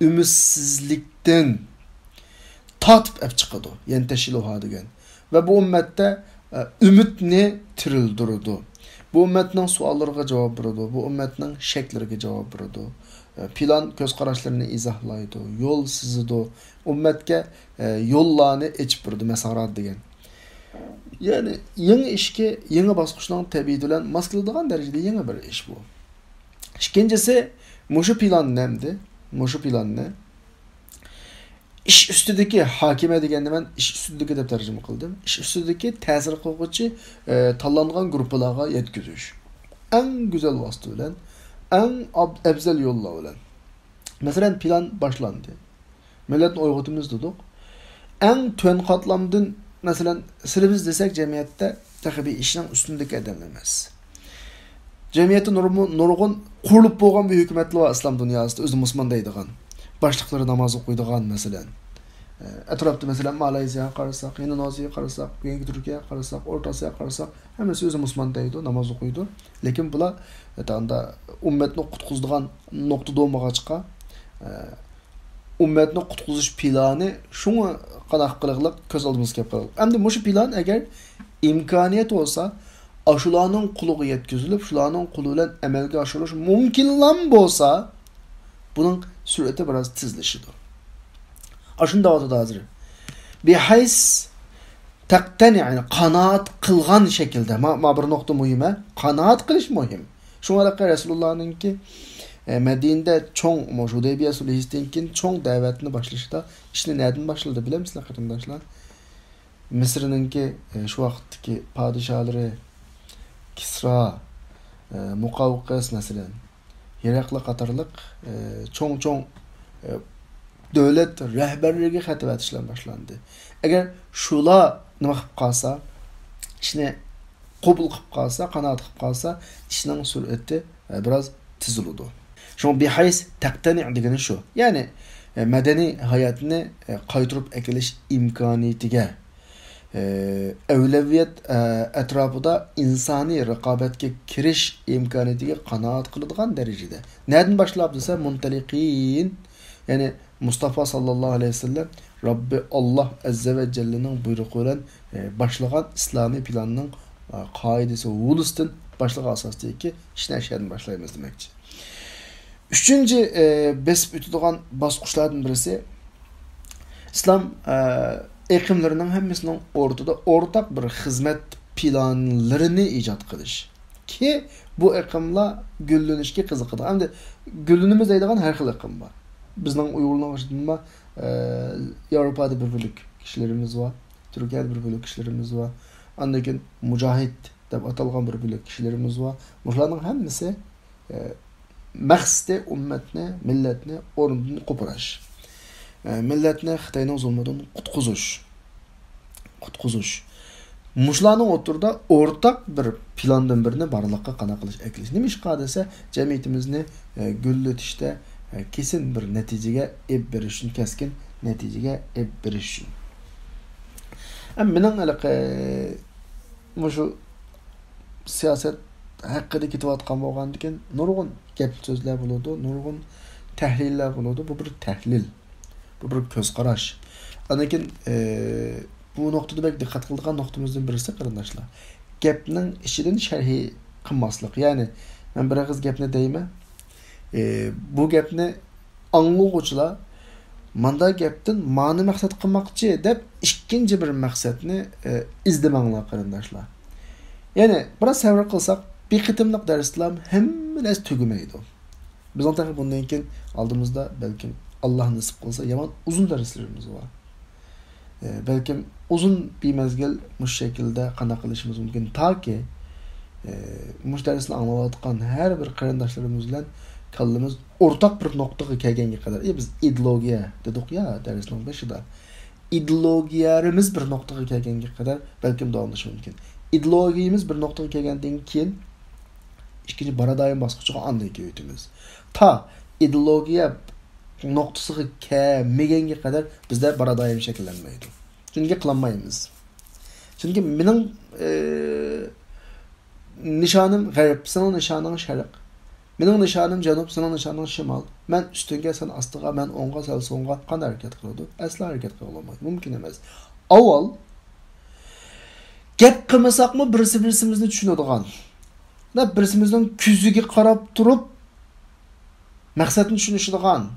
ئۈمىدسىزلىكتىن تارتىپ ئەپ چىقىدۇ. يەنتەشىلۇھا دېگەن. ۋە بۇ ئۈممەتتە، ئە، ئۈمىدنى تىرىلدۈرىدۇ. بۇ ئۈممەتنىڭ سوئاللىرىغا جاۋاب بېرىدۇ. بۇ ئۈممەتنىڭ شەكلىرىگە جاۋاب بېرىدۇ. ئە، پىلان كۆز قاراشلىرىنى ئىزاھلايدۇ. يول سىزىدۇ. ئۈممەتكە، ئە، يوللارنى ئېچىپ بېرىدۇ. مەسارات دېگەن. يەنى يېڭى ئىشكە، يېڭى باسقۇچنىڭ تەبىئىتى بىلەن ماس كېلىدىغان دەرىجىدە يېڭى بىر ئىش بۇ. ئىككىنچىسى، مۇشۇ پىلاننى ئەمدى، مۇشۇ پىلاننى ئىش ئۈستىدىكى ھاكىمە دېگەننى مەن ئىش ئۈستىدىكى دەپ تەرجىمە قىلدىم. ئىش ئۈستىدىكى تەسىر قىلغۇچى، ئە، تاللانغان گۇرۇپپىلارغا يەتكۈزۈش. ئەڭ گۈزەل ۋاسىتە بىلەن، ئەڭ ئاب-، ئەۋزەل يوللار بىلەن. مەسىلەن، پىلان باشلاندى. مىللەتنى ئويغىتىمىز دېدۇق. ئەڭ تۆۋەن قاتلامدىن، مەسىلەن، سىلىمىز دېسەك، جەمئىيەتتە تېخى بىر ئىشنىڭ ئۈستۈندىكى ئادەم ئەمەس. جەمئىيەتتە نۇرمۇ-، نۇرغۇن قۇرۇلۇپ بولغان بىر ھۆكۈمەتلەر بار ئىسلام دۇنياسىدا، ئۆزىنى مۇسۇلمان دەيدىغان. باشلىقلىرى ناماز ئوقۇيدىغان، مەسىلەن. ئەتراپتا، مەسىلەن، مالايزىيەگە قارىساق، ئىندونېزىيەگە قارىساق، بۈگۈنكى تۈركىيەگە قارىساق، ئورتا ئاسىياگە قارىساق، ھەممىسى ئۆزى مۇسۇلمان دەيدۇ، ناماز ئوقۇيدۇ. لېكىن بۇلار ئەتەندە ئۈممەتنى قۇتقۇزىدىغان نۇقتىدا بولمىغاچقا، ئە، ئۈممەتنى قۇتقۇزۇش پىلانى شۇڭا قانداق قىلىقلىق كۆز ئالدىمىزغا كېلىپ قالىدۇ. ئەمدى مۇشۇ پىلان ئەگەر ئىمكانىيەت بولسا، ئاشۇلارنىڭ قولىغا يەتكۈزۈلۈپ، شۇلارنىڭ قولى بىلەن ئەمەلگە ئاشۇرۇش مۇمكىنلام بولسا، بۇنىڭ سۈرئىتى بىراز تېزلىشىدۇ. ئاشۇنى دەۋاتىدۇ ھازىر. بىھەيس تەقتەنى، يەنى قانائەت قىلغان شەكىلدە. ما، ما بىر نۇقتا مۇھىم، ھە؟ قانائەت قىلىش مۇھىم. شۇڭا رەسۇلۇللانىڭكى، ئە، مەدىنىدە چوڭ، مۇشۇ ھۇدەيبىيە سۇلھىسىدىن كېيىن چوڭ دەۋەتنى باشلىشىدا ئىشنى نەدىن باشلىدى، بىلەمسىلەر، قېرىنداشلار؟ مىسىرنىڭكى، ئە، شۇ ۋاقىتتىكى پادىشاھلىرى كىسرا، ئە، مۇقاۋقىس، مەسىلەن، ھېرەقلى قاتارلىق، ئە، چوڭ-چوڭ، ئە، دۆلەت رەھبەرلىرىگە خەت ئەۋەتىشلەر باشلاندى. ئەگەر شۇلار نېمە قىلىپ قالسا، ئىشنى قوبۇل قىلىپ قالسا، قانائەت قىلىپ قالسا، ئىشنىڭ سۈرئىتى، ئە، بىراز تېزلىدۇ. شۇڭا بىھەيس تەقتەنى دېگىنى شۇ. يەنى، ئە، مەدەنىي ھاياتنى، ئە، قايتۇرۇپ ئەكېلىش ئىمكانىيىتىگە، ئە، ئەۋلەۋىيەت، ئە، ئەتراپىدا ئىنسانىي رىقابەتكە كىرىش ئىمكانىيىتىگە قانائەت قىلىدىغان دەرىجىدە. نەدىن باشلاپ دېسە، مۇنتەلىقىن، يەنى مۇستافا ساللاللاھۇ ئەلەيھى ۋەسەللەم رەببى ئاللاھ ئەززە ۋە جەللىنىڭ بۇيرۇقى بىلەن، ئە، باشلىغان ئىسلامىي پىلاننىڭ، ئە، قائىدىسى ھۇلىسىدىن باشلىغان ئاساستىكى ئىشنى ئەشەدىن باشلايمىز دېمەكچى. ئۈچىنچى، ئە، بېسىپ ئۆتىدىغان باسقۇچلاردىن بىرسى، ئىسلام، ئە، ئېقىملىرىنىڭ ھەممىسىنىڭ ئورتىدا ئورتاق بىر خىزمەت پىلانلىرىنى ئىجاد قىلىش. كى بۇ ئېقىملار گۈللىنىشكە قىزىقىدۇ. ئەمدى گۈللىنىمىز دەيدىغان ھەر خىل ئېقىم بار. بىزنىڭ ئۇيغۇرنىڭ ئىچىدىمۇ، ئە، ياۋروپادا بىر بۆلەك كىشىلىرىمىز بار، تۈركىيەدە بىر بۆلەك كىشىلىرىمىز بار. ئاندىن كېيىن مۇجاھىد دەپ ئاتالغان بىر بۆلەك كىشىلىرىمىز بار. مۇشۇلارنىڭ ھەممىسى، ئە، مەقسىتى ئۈممەتنى، مىللەتنى ئورنىدىن قوپۇراش. ئە، مىللەتنى خىتاينىڭ زۇلمىدىن قۇتقۇزۇش. قۇتقۇزۇش. مۇشۇلارنىڭ ئوتتۇرىدا ئورتاق بىر پىلاندىن بىرنى بارلىققا قانداق قىلىش ئەكېلىش. نېمىشقا دېسە، جەمئىيىتىمىزنى، ئە، گۈللىتىشتە، ئە، كېسىن بىر نەتىجىگە ئېلىپ بېرىش ئۈچۈن، كەسكىن نەتىجىگە ئېلىپ بېرىش ئۈچۈن. ئە، مېنىڭ ھېلىقى مۇشۇ سىياسەت ھەققىدە كېتىۋاتقان بولغاندىكىن نۇرغۇن گەپ سۆزلەر بولىدۇ، نۇرغۇن تەھلىللەر بولىدۇ. بۇ بىر تەھلىل، بۇ بىر كۆز قاراش. ئاندىن كېيىن، ئە، بۇ نۇقتىدا بەك دىققەت قىلىدىغان نۇقتىمىزدىن بىرسى، قېرىنداشلار، گەپنىڭ ئىچىدىن شەرھى قىلماسلىق. يەنى مەن بىر ئېغىز گەپنى دەيمەن، ئە، بۇ گەپنى ئاڭلىغۇچىلار ماندا گەپتىن مانى مەقسەت قىلماقچى دەپ ئىككىنچى بىر مەقسەتنى، ئە، ئىزدىمەڭلار، قېرىنداشلار. يەنى بىراز سەۋر قىلساق، بىر قېتىملىق دەرستىلا ھەممە نەرسە تۈگىمەيدۇ. بىزنىڭ تېخى بۇندىن كېيىن ئالدىمىزدا بەلكىم ئاللاھ نېسىپ قىلسا يامان ئۇزۇن دەرسلىرىمىز بار. ئە، بەلكىم ئۇزۇن بىر مەزگىل مۇشۇ شەكىلدە قانداق قىلىشىمىز مۇمكىن، تاكى، ئە، مۇشۇ دەرسنى ئاڭلاۋاتقان ھەر بىر قېرىنداشلىرىمىز بىلەن كاللىمىز ئورتاق بىر نۇقتىغا كەلگەنگە قەدەر. ئە، بىز ئىدېئولوگىيە دېدۇق يا دەرسنىڭ بېشىدا. ئىدېئولوگىيەمىز بىر نۇقتىغا كەلگەنگە قەدەر بەلكىم داۋاملىشىشى مۇمكىن. ئىدېئولوگىيىمىز بىر نۇقتىغا كەلگەندىن كېيىن ئىككىنچى پارادايم باسقۇچىغا ئاندىن كېيىن ئۆتىمىز. تا ئىدېئولوگىيە نۇقتىسىغا كەلمىگەنگە قەدەر بىزدە پارادايم شەكىللەنمەيدۇ. چۈنكى قىلالمايمىز. چۈنكى مېنىڭ، ئى، نىشانىم غەرب، سېنىڭ نىشانىڭ شەرق. مېنىڭ نىشانىم جەنۇب، سېنىڭ نىشانىڭ شىمال. مەن ئۈستۈنگە، سەن ئاستىغا، مەن ئوڭغا، سەن سولغا قانداق ھەرىكەت قىلىدۇ؟ ئەسلا ھەرىكەت قىلالمايدۇ. مۇمكىن ئەمەس. ئاۋۋال گەپ قىلمىساقمۇ بىرسى بىرسىمىزنى چۈشىنىدىغان، بىرسىمىزنىڭ كۆزىگە قاراپ تۇرۇپ مەقسەتنى چۈشىنىشىدىغان،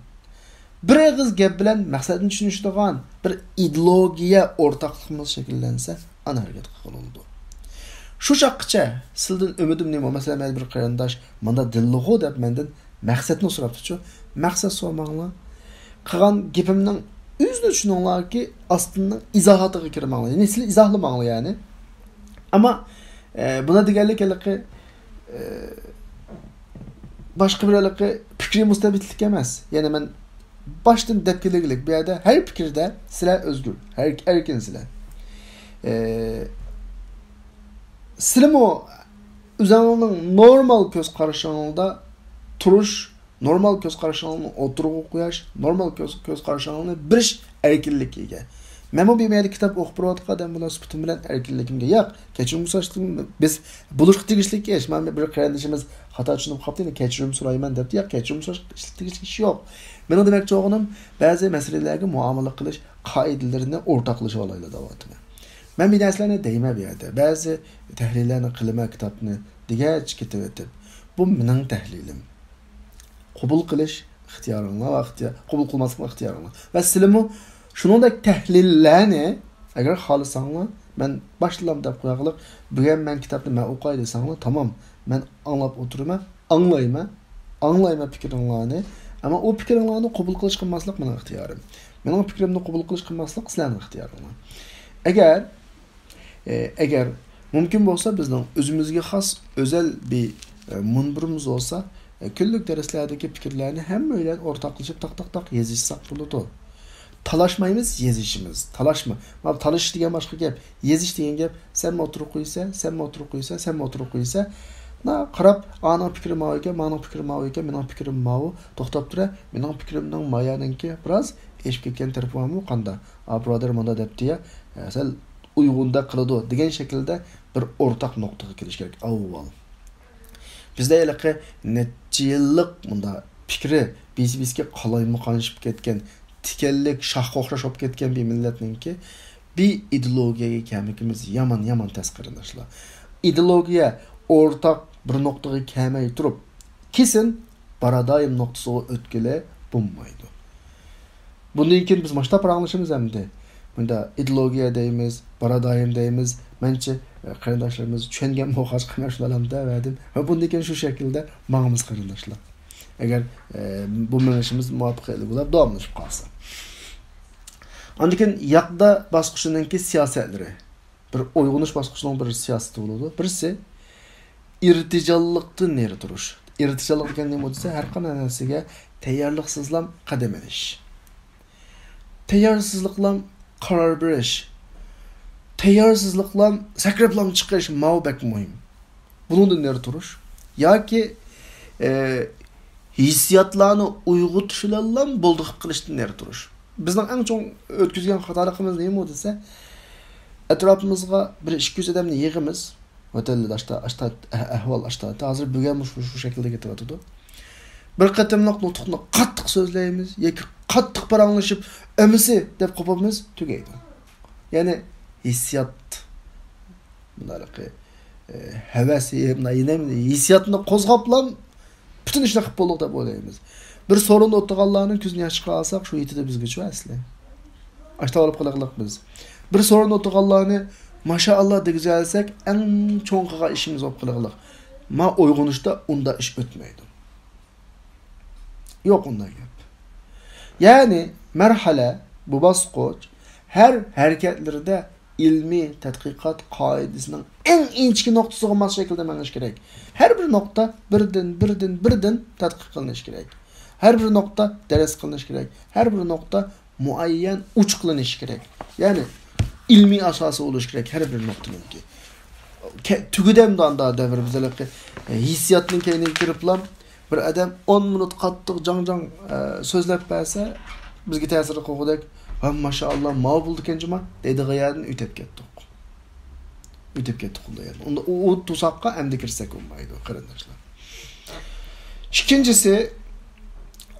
بىر ئېغىز گەپ بىلەن مەقسەتنى چۈشىنىشىدىغان بىر ئىدېئولوگىيە ئورتاقلىقىمىز شەكىللەنسە، ئانا ھەرىكەت قىلغىلى بولىدۇ. شۇ چاغقىچە سىلىدىن ئۈمىدىم نېمە؟ مەسىلەن، مەن بىر قېرىنداش ماندا دېدىغۇ دەپ مەندىن مەقسەتنى سوراپتىچۇ. مەقسەت سورىماڭلار. قىلغان گېپىمنىڭ ئۆزىنى چۈشىنىڭلاركى، ئاستىنىڭ ئىزاھاتىغا كىرمەڭلار. يەنى سىلى ئىزاھلىماڭلار، يەنى. ئەمما، ئە، بۇنى دېگەنلىك ھېلىقى، ئە، باشقا بىر ھېلىقى پىكرىي مۇستەبىتلىك ئەمەس. يەنى مەن باشتىن دەپ كېلىگلىك، بۇ يەردە ھەر پىكىردە سىلەر ئۆزگۈر، ھەر، ئەركىن سىلەر. ئە، سىلىمۇ ئۆزۈڭلارنىڭ نورمال كۆز قارىشىڭلاردا تۇرۇش نورمال كۆز قارىشىڭلارنى ئوتتۇرىغا قويۇش، نورمال كۆز، كۆز قارىشىڭلارنى بېرىش ئەركىنلىكىگە ئىگە. مەنمۇ بۇ يەردە كىتاب ئوقۇپ بېرىۋاتقان ئادەم بىلەن سۈپىتىم بىلەن ئەركىنلىكىمگە ياق. كەچۈرۈم سوراشتىن بىز بولۇشقا تېگىشلىك ئىش. مانا بىر قېرىندىشىمىز خاتا چۈشىنىپ قاپتۇ، يەنە كېچۈرۈم سورايمەن دەپتۇ. ياق، كېچۈرۈم سوراشقا تېگىشلىك ئىش يوق. مېنىڭ دېمەكچى بولغىنىم، بەزى مەسىلىلەرگە مۇئامىلە قىلىش قائىدىلىرىنى ئورتاقلىشىۋالايلى دەۋاتىمەن. مەن بىر نەرسىلەرنى دەيمەن بۇ يەردە. بەزى تەھلىللەرنى قىلىمەن كىتابنى دېگەچ كېتىۋېتىپ. بۇ مېنىڭ تەھلىلىم. قوبۇل قىلىش ئىختىيارىڭلار ۋە ئىختىيار، قوبۇل قىلماسلىقمۇ ئىختىيارىڭلار. ۋە سىلىمۇ شۇنىڭدەك تەھلىللەرنى ئەگەر خالىساڭلار، مەن باشتىنلا دەپ قويغانلىق، بۈگۈن مەن كىتابنى مەن ئوقۇي دېسەڭلار، تامام، مەن ئاڭلاپ ئولتۇرىمەن، ئاڭلايمەن، ئاڭلايمەن پىكرىڭلارنى. ئەمما ئۇ پىكرىڭلارنى قوبۇل قىلىش قىلماسلىق مېنىڭ ئىختىيارىم. مېنىڭ پىكرىمنى قوبۇل قىلىش قىلماسلىق سىلەرنىڭ ئىختىيارىڭلار. ئەگەر ئە، ئەگەر مۇمكىن بولسا، بىزنىڭ ئۆزىمىزگە خاس ئۆزەل بىر، ئە، مۇنبىرىمىز بولسا، ئە، كۈنلۈك دەرسلەردىكى پىكىرلەرنى ھەممە بىلەن ئورتاقلىشىپ تاق، تاق، تاق يېزىشساق بولىدۇ. تالاشمايمىز، يېزىشىمىز. تالاشما. مانا تالىشىش دېگەن باشقا گەپ. يېزىش دېگەن گەپ، سەنمۇ ئوتتۇرىغا قويىسەن، سەنمۇ ئوتتۇرىغا قويىسەن، سەنمۇ ئوتتۇرىغا قويىسەن. مانا قاراپ، ئانىڭ پىكرى ماۋۇ ئىكەن، مانىڭ پىكرى ماۋۇ ئىكەن، مېنىڭ پىكرىم ماۋۇ. توختاپ تۇرە، مېنىڭ پىكرىمنىڭ مايانىڭكى بىراز ئېشىپ كەتكەن تەرىپى بارمۇ؟ قاندا؟ ئا، بۇرادەر مۇندا دەپتۇ يا، ئە، سەل ئۇيغۇندەك قىلىدۇ دېگەن شەكىلدە بىر ئورتاق نۇقتىغا كېلىش كېرەك ئاۋۋال. بىزدە ھېلىقى نەچچە يىللىق مۇندا پىكرى بىسى-بىسىگە قالايمىقانلىشىپ كەتكەن، تىكەنلىك شاخقا ئوخشاش بولۇپ كەتكەن بىر مىللەتنىڭكى بىر ئىدېئولوگىيەگە كەلمىكىمىز يامان، يامان تەس، قېرىنداشلار. ئىدېئولوگىيە ئورتاق بىر نۇقتىغا كەلمەي تۇرۇپ، كېسىن بارادايىم نۇقتىسىغا ئۆتكىلى بولمايدۇ. بۇندىن كېيىن بىز ماشتا پاراڭلىشىمىز ئەمدى. بۇندا ئىدېئولوگىيە دەيمىز، بارادايىم دەيمىز. مەنچە، ئە، قېرىنداشلىرىمىز چۈشەنگەن بولغاچقا مەن شۇلارنى دەۋەردىم. ۋە بۇندىن كېيىن شۇ شەكىلدە ماڭىمىز، قېرىنداشلار. ئەگەر، ئە، بۇ مېڭىشىمىز مۇۋاپىق ئىلگىرىلەپ داۋاملىشىپ قالسا. ئاندىن كېيىن ياقدا باسقۇچىنىڭكى سىياسەتلىرى. بىر ئويغىنىش باسقۇچىنىڭ بىر سىياسىتى بولىدۇ. بىرسى، ئىرتىجاللىقتىن نېرى تۇرۇش. ئىرتىجاللىق دېگەن نېمە دېسە، ھەر قانداق نەرسىگە تەييارلىقسىزلا قەدەم ئېلىش. تەييارسىزلىقلا قارار بېرىش. تەييارسىزلىقلا سەكرەپلا چىقىش، ماۋۇ بەك مۇھىم. بۇنىڭدىن نېرى تۇرۇش. ياكى، ئە، ھېسسىياتلارنى ئويغىتىش بىلەنلا بولدى قىلىپ قىلىشتىن نېرى تۇرۇش. بىزنىڭ ئەڭ چوڭ ئۆتكۈزگەن خاتالىقىمىز نېمە دېسە، ئەتراپىمىزغا بىر ئىككى يۈز ئادەمنى يىغىمىز. ۋەتەندە ئاشتا، ئاشتا، ئەھۋال ئاشتا. ھازىر بۈگۈن مۇشۇ، شۇ شەكىلدە كېتىۋاتىدۇ. بىر قېتىملىق نۇتۇقنى قاتتىق سۆزلەيمىز ياكى قاتتىق پاراڭلىشىپ، ئەمىسە دەپ قوپىمىز، تۈگەيدۇ. يەنى ھېسسىيات، مۇنداق، ئە، ھەۋەس، مۇنداق، يەنە ھېسسىياتنى قوزغاپلا پۈتۈن ئىشنى قىلىپ بولدۇق دەپ ئويلايمىز. بىر سورۇندا ئولتۇرغانلارنىڭ كۆزىدىن ياش چىقارساق، شۇ يېتىدۇ بىزگىچۇ ئەسلى. ئاشتا بولۇپ قېلىقلىق بىز. بىر سورۇندا ئولتۇرغانلارنى ماشائاللا دېگۈزەلسەك، ئەڭ چوڭ قىلغان ئىشىمىز بولۇپ قېلىقلىق. ما ئويغىنىشتا ئۇنداق ئىش ئۆتمەيدۇ. يوق ئۇنداق گەپ. يەنى مەرھەلە، بۇ باسقۇچ، ھەر ھەرىكەتلىرىدە ئىلمىي تەتقىقات قائىدىسىنىڭ ئەڭ ئىنچىكە نۇقتىسىغا ماس شەكىلدە مېڭىش كېرەك. ھەر بىر نۇقتا بىردىن، بىردىن، بىردىن تەتقىق قىلىنىشى كېرەك. ھەر بىر نۇقتا دەرس قىلىنىشى كېرەك. ھەر بىر نۇقتا مۇئەييەن ئۇچ قىلىنىشى كېرەك. يەنى ئىلمىي ئاساسى بولۇشى كېرەك ھەر بىر نۇقتىنىڭكى. كە-، تۈگىدى ئەمدى ئاندا دەۋر بىز ھېلىقى، ئە، ھېسسىياتنىڭ كەينىگە كىرىپلا بىر ئادەم ئون مىنۇت قاتتىق جاڭ-جاڭ، ئە، سۆزلەپ بەرسە، بىزگە تەسىر قىلغۇدەك، ھە، ماشائاللا، ماۋۇ بولىدىكەن جۇما دەيدىغان يەردىن ئۆتۈپ كەتتۇق. ئۆتۈپ كەتتۇق ئۇنداق يەردىن. ئۇندا ئۇ، ئۇ تۇساققا ئەمدى كىرسەك بولمايدۇ، قېرىنداشلار. ئىككىنچىسى،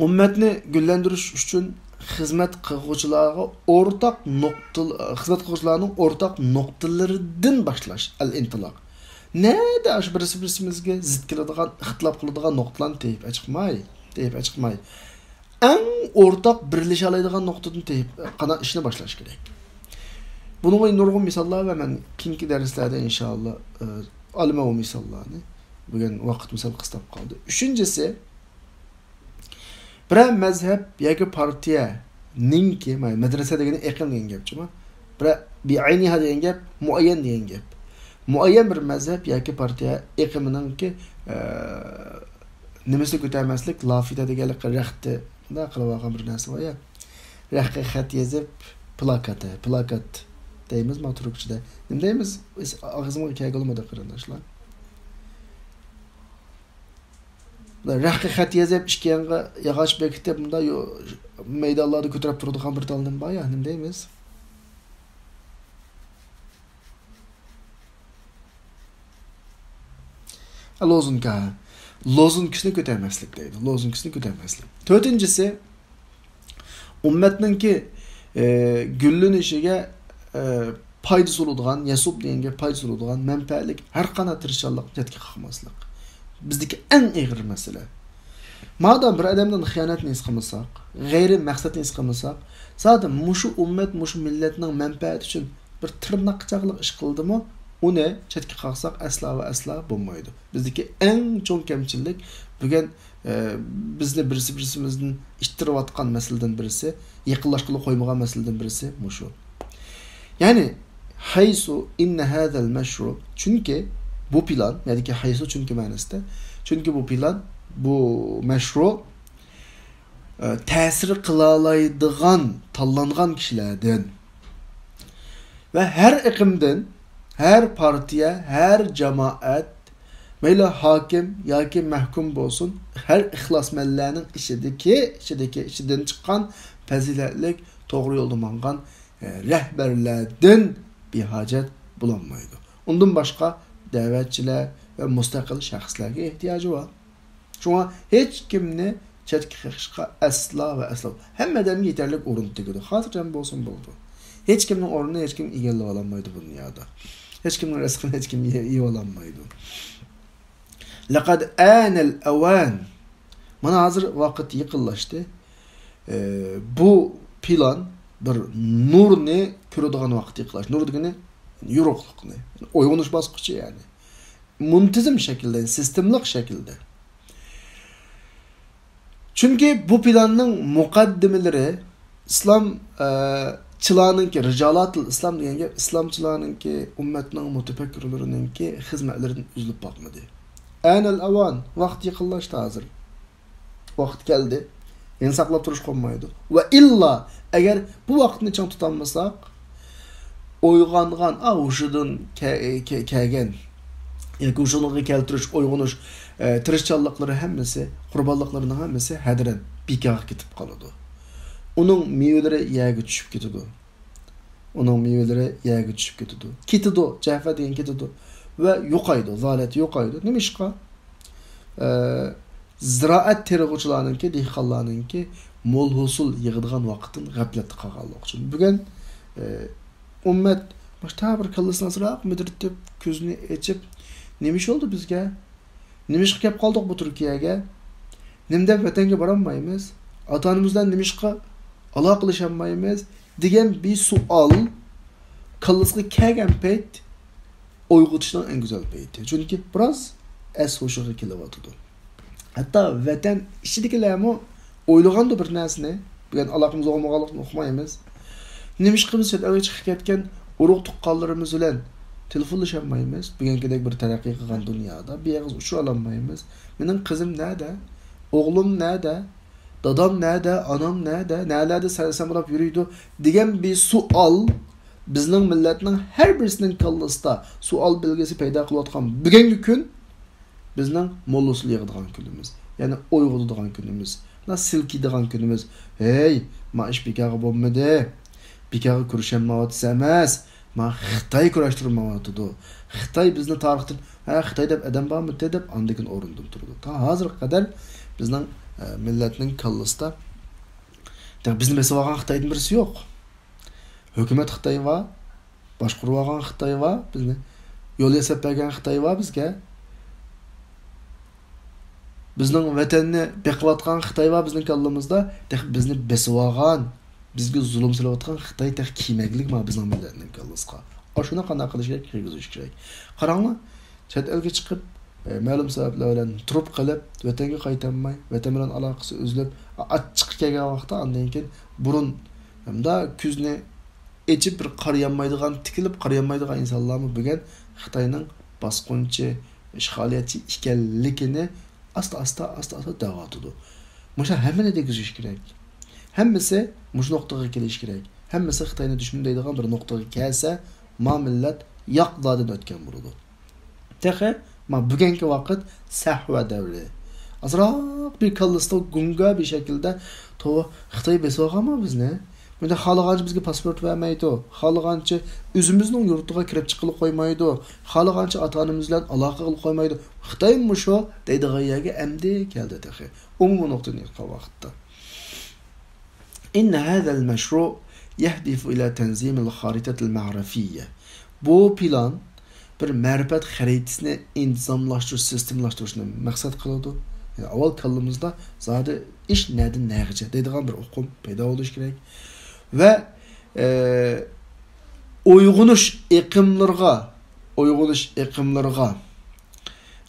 ئۈممەتنى گۈللەندۈرۈش ئۈچۈن خىزمەت قىلغۇچىلارغا ئورتاق نۇقتا، خىزمەت قىلغۇچىلارنىڭ ئورتاق نۇقتىلىرىدىن باشلاش، ئەل ئىنتىلاق. نەدە ئاشۇ بىرسى بىرسىمىزگە زىت كېلىدىغان، ئىختىلاپ قىلىدىغان نۇقتىلارنى تېپىپ ئەچىقماي، تېپىپ ئەچىقماي. ئەڭ ئورتاق بىرلىشەلەيدىغان نۇقتىدىن تېپىپ، قانا ئىشنى باشلاش كېرەك. بۇنىڭغا نۇرغۇن مىساللار ۋە مەن كېيىنكى دەرسلەردە ئىنشائاللا، ئە، ئالىمەن ئۇ مىساللارنى. بۈگۈن ۋاقىتمۇ سەل قىستاپ قالدى. ئۈچىنچىسى، بىرەر مەزھەپ ياكى پارتىيەنىڭكى، مەدرەسە دېگىنى ئېقىم دېگەن گەپ جۇما. بىرەر، بىئەينىھا دېگەن گەپ، مۇئەييەن دېگەن گەپ. مۇئەييەن بىر مەزھەپ ياكى پارتىيە ئېقىمىنىڭكى، ئە، نېمىسىنى كۆتەرمەسلىك، لافىتە دېگەنلىك رەختى، مۇنداق قىلىۋالغان بىر نەرسە بار يا. رەختكە خەت يېزىپ، پلاكاتى، پلاكات دەيمىزما تۈركچىدە؟ نېمە دەيمىز؟ ئاغزىمغا كەلگىلىمىدى، قېرىنداشلار. رەخكە خەت يېزىپ، ئىككى يانغا ياغاچ بېكىتىپ، مۇنداق يو-، مەيدانلاردا كۆتۈرۈپ تۇرىدىغان بىر تال نېمە بار يا، نېمە دەيمىز؟ لوزۇنكا. لوزۇنكىسىنى كۆتەرمەسلىك دەيدۇ. لوزۇنكىسىنى كۆتەرمەسلىك. تۆتىنچىسى، ئۈممەتنىڭكى، ئە، گۈللىنىشىگە، ئە، پايدىسى بولىدىغان، يەسۇب دېگەنگە پايدىسى بولىدىغان مەنپەئەتلىك ھەر قانداق تىرىشچانلىقنى چەتكە قاقماسلىق. بىزدىكى ئەڭ ئېغىر مەسىلە. مادام بىر ئادەمدىن خىيانەتنى ھېس قىلمىساق، غەيرىي مەقسەتنى ھېس قىلمىساق، زادى مۇشۇ ئۈممەت، مۇشۇ مىللەتنىڭ مەنپەئەتى ئۈچۈن بىر تىرناقچاقلىق ئىش قىلدىمۇ، ئۇنى چەتكە قاقساق ئەسلا ۋە ئەسلا بولمايدۇ. بىزدىكى ئەڭ چوڭ كەمچىلىك بۈگۈن، ئە، بىزنى بىرسى بىرسىمىزدىن ئىتتىرىۋاتقان مەسىلىدىن بىرسى، يېقىنلاشقىلى قويمىغان مەسىلىدىن بىرسى مۇشۇ. يەنى، ھەيسۇ ئىننە ھەزەل مەشرۇ، چۈنكى بۇ پىلان، يەنىكى ھەيسۇ چۈنكى مەنىسىدە، چۈنكى بۇ پىلان، بۇ مەشرۇ، ئە، تەسىر قىلالايدىغان تاللانغان كىشىلەردىن ۋە ھەر ئېقىمدىن، ھەر پارتىيە، ھەر جامائەت، مەيلى ھاكىم ياكى مەھكۇم بولسۇن، ھەر ئىخلاسمەنلەرنىڭ ئىچىدىكى، ئىچىدىكى، ئىچىدىن چىققان پەزىلەتلىك، توغرا يولدا ماڭغان، ئە، رەھبەرلەردىن بىھاجەت بولالمايدۇ. ئۇندىن باشقا دەۋەتچىلەر ۋە مۇستەقىل شەخسلەرگە ئېھتىياجى بار. شۇڭا ھېچكىمنى چەتكە قېقىشقا ئەسلا ۋە ئەسلا. ھەممە ئادەمگە يېتەرلىك ئورۇن تېگىدۇ. خاتىرجەم بولسۇن بولىدۇ. ھېچكىمنىڭ ئورنىنى ھېچكىم ئىگىلىۋالالمايدۇ بۇ دۇنيادا. ھېچكىمنىڭ رىزقىنى ھېچكىم يە-، يېيىۋالالمايدۇ. لەقەد ئانەل ئەۋان. مانا ھازىر ۋاقىت يېقىنلاشتى. ئە، بۇ پىلان بىر نۇرنى كۆرىدىغان ۋاقىت يېقىنلاشتى. نۇر دېگىنى يورۇقلۇقنى، ئويغىنىش باسقۇچى يەنى. مۇنتىزىم شەكىلدە، سىستېمىلىق شەكىلدە. چۈنكى بۇ پىلاننىڭ مۇقەددىمىلىرى ئىسلام، ئە، چىلارنىڭكى، رىجالاتىل ئىسلام دېگەن گەپ، ئىسلامچىلارنىڭكى، ئۈممەتنىڭ مۇتەپەككۇرلىرىنىڭكى خىزمەتلىرىدىن ئۈزۈلۈپ باقمىدى. ئەنەل ئەۋان، ۋاقىت يېقىنلاشتى ھازىر. ۋاقىت كەلدى. يەنە ساقلاپ تۇرۇشقا بولمايدۇ. ۋە ئىللا، ئەگەر بۇ ۋاقىتنى چىڭ تۇتالمىساق، ئويغانغان، ئا، ھوشىدىن كە-، كە-، كەلگەن ياكى ھوشىغا كەلتۈرۈش، ئويغىنىش، ئە، تىرىشچانلىقلىرى ھەممىسى، قۇربانلىقلىرىنىڭ ھەممىسى ھەدىرەن، بىكارغا كېتىپ قالىدۇ. ئۇنىڭ مېۋىلىرى يەرگە چۈشۈپ كېتىدۇ. ئۇنىڭ مېۋىلىرى يەرگە چۈشۈپ كېتىدۇ. كېتىدۇ، جەفە دېگەن كېتىدۇ. ۋە يوقايدۇ، زالەت يوقايدۇ. نېمىشقا؟ ئە، زىرائەت تېرىغۇچىلارنىڭكى، دېھقانلارنىڭكى مول ھوسۇل يىغىدىغان ۋاقىتتىن غەپلەتتە قالغانلىقى ئۈچۈن. بۈگۈن، ئە، ئۈممەت مۇشتا بىر كاللىسىنى ئازراق مىدىرلىتىپ، كۆزىنى ئېچىپ، نېمە ئىش بولدى بىزگە؟ نېمىشقا كەپ قالدۇق بۇ تۈركىيەگە؟ نېمە دەپ ۋەتەنگە بارالمايمىز؟ ئاتا-ئانىمىز بىلەن نېمىشقا ئالاقىلىشالمايمىز؟ دېگەن بىر سوئال كاللىسىغا كەلگەن پەيت ئويغىتىشنىڭ ئەڭ گۈزەل پەيتى. چۈنكى بىراز ئەس ھوشىغا كېلىۋاتىدۇ. ھەتتا ۋەتەن ئىچىدىكىلەرمۇ ئويلىغاندۇ بىر نەرسىنى. بۈگۈن ئالاقىمىز بولغانلىقىنى ئۇقمايمىز. نېمىشقا بىز چەت ئەلگە چىقىپ كەتكەن ئۇرۇق تۇغقانلىرىمىز بىلەن تېلېفونلىشالمايمىز؟ بۈگۈنكىدەك بىر تەرەققىي قىلغان دۇنيادا بىر ئېغىز ئۇچۇر ئالالمايمىز. مېنىڭ قىزىم نەدە؟ ئوغلۇم نەدە؟ دادام نەدە؟ ئانام نەدە؟ نەلەردە سەرسان بولاپ يۈرىدۇ؟ دېگەن بىر سوئال بىزنىڭ مىللەتنىڭ ھەر بىرسىنىڭ كاللىسىدا سوئال بەلگىسى پەيدا قىلىۋاتقان بۈگۈنكى كۈن بىزنىڭ مول ھوسۇل يىغىدىغان كۈنىمىز، يەنى ئويغىتىدىغان كۈنىمىز، مۇنداق سىلكىيدىغان كۈنىمىز. ھەي، ما ئىش بىكارغا بولمىدى، بىكارغا كۈرىشەلمەيۋاتىسىز ئەمەس، ما خىتاي كۈرەشتۈرمەيۋاتىدۇ. خىتاي بىزنى تارىختىن، ھە، خىتاي دەپ ئادەم بارمىدى دەپ ئاندىن كېيىن ئورنىدىن تۇرىدۇ. تا ھازىرغا قەدەر بىزنىڭ، ئە، مىللەتنىڭ كاللىسىدا، دەپ، بىزنى بېسىۋالغان خىتايدىن بىرسى يوق. ھۆكۈمەت خىتاي بار، باشقۇرۇۋالغان خىتاي بار بىزنى. يول ياساپ بەرگەن خىتاي بار بىزگە. بىزنىڭ ۋەتەننى بېقىۋاتقان خىتاي بار بىزنىڭ كاللىمىزدا. تېخى بىزنى بېسىۋالغان، بىزگە زۇلۇم سېلىۋاتقان خىتاي تېخى كىيمەكلىك ما بىزنىڭ مىللەتنىڭ كاللىسىغا. ئاشۇنى قانداق قىلىش كېرەك؟ كىرگۈزۈش كېرەك. قاراڭلار، چەت ئەلگە چىقىپ، ئە، مەلۇم سەۋەبلەر بىلەن تۇرۇپ قېلىپ، ۋەتەنگە قايتالماي، ۋەتەن بىلەن ئالاقىسى ئۈزۈلۈپ، ئاچچىقى كەلگەن ۋاقىتتا ئاندىن كېيىن بۇرۇن، ھەمدە كۆزىنى ئېچىپ بىر قارىيالمايدىغان، تىكىلىپ قارىيالمايدىغان ئىنسانلارمۇ بۈگۈن خىتاينىڭ باسقۇنچى، ئىشغالىيەتچى ئىكەنلىكىنى ئاستا-ئاستا، ئاستا-ئاستا دەۋاتىدۇ. مۇشۇ ھەممىنى دېگۈزۈش كېرەك. ھەممىسى مۇشۇ نۇقتىغا كېلىشى كېرەك. ھەممىسى خىتاينى دۈشمەن دەيدىغان بىر نۇقتىغا كەلسە، ما مىللەت ياق دادىن ئۆتكەن بولىدۇ. تېخى ما بۈگۈنكى ۋاقىت سەھۋە دەۋرى. ئازراق بىر كاللىسىدا گۇڭگا بىر شەكىلدە، توۋا، خىتاي بېسىۋالغانمۇ بىزنى؟ بۇنداق خالىغانچە بىزگە پاسپورت بەرمەيدۇ، خالىغانچە ئۆزىمىزنىڭ يۇرتىغا كىرىپ چىققىلى قويمايدۇ، خالىغانچە ئاتا-ئانىمىز بىلەن ئالاقە قىلىپ قويمايدۇ. خىتايمۇ شۇ دەيدىغان يەرگە ئەمدى كەلدى تېخى. ئومۇمىي نۇقتىدىن ئېيتقان ۋاقىتتا. إن هذا المشروع يهدف إلى تنظيم الخارطة المعرفية. بۇ پىلان بىر مەرىپەت خەرىتىسىنى ئىنتىزاملاشتۇرۇش، سىستېمىلاشتۇرۇشنى مەقسەت قىلىدۇ. يەنى ئاۋۋال كاللىمىزدا زادى ئىش نەدىن نەگىچە دەيدىغان بىر ئۇقۇم پەيدا بولۇشى كېرەك. ۋە، ئە، ئويغىنىش ئېقىملىرىغا، ئويغىنىش ئېقىملىرىغا،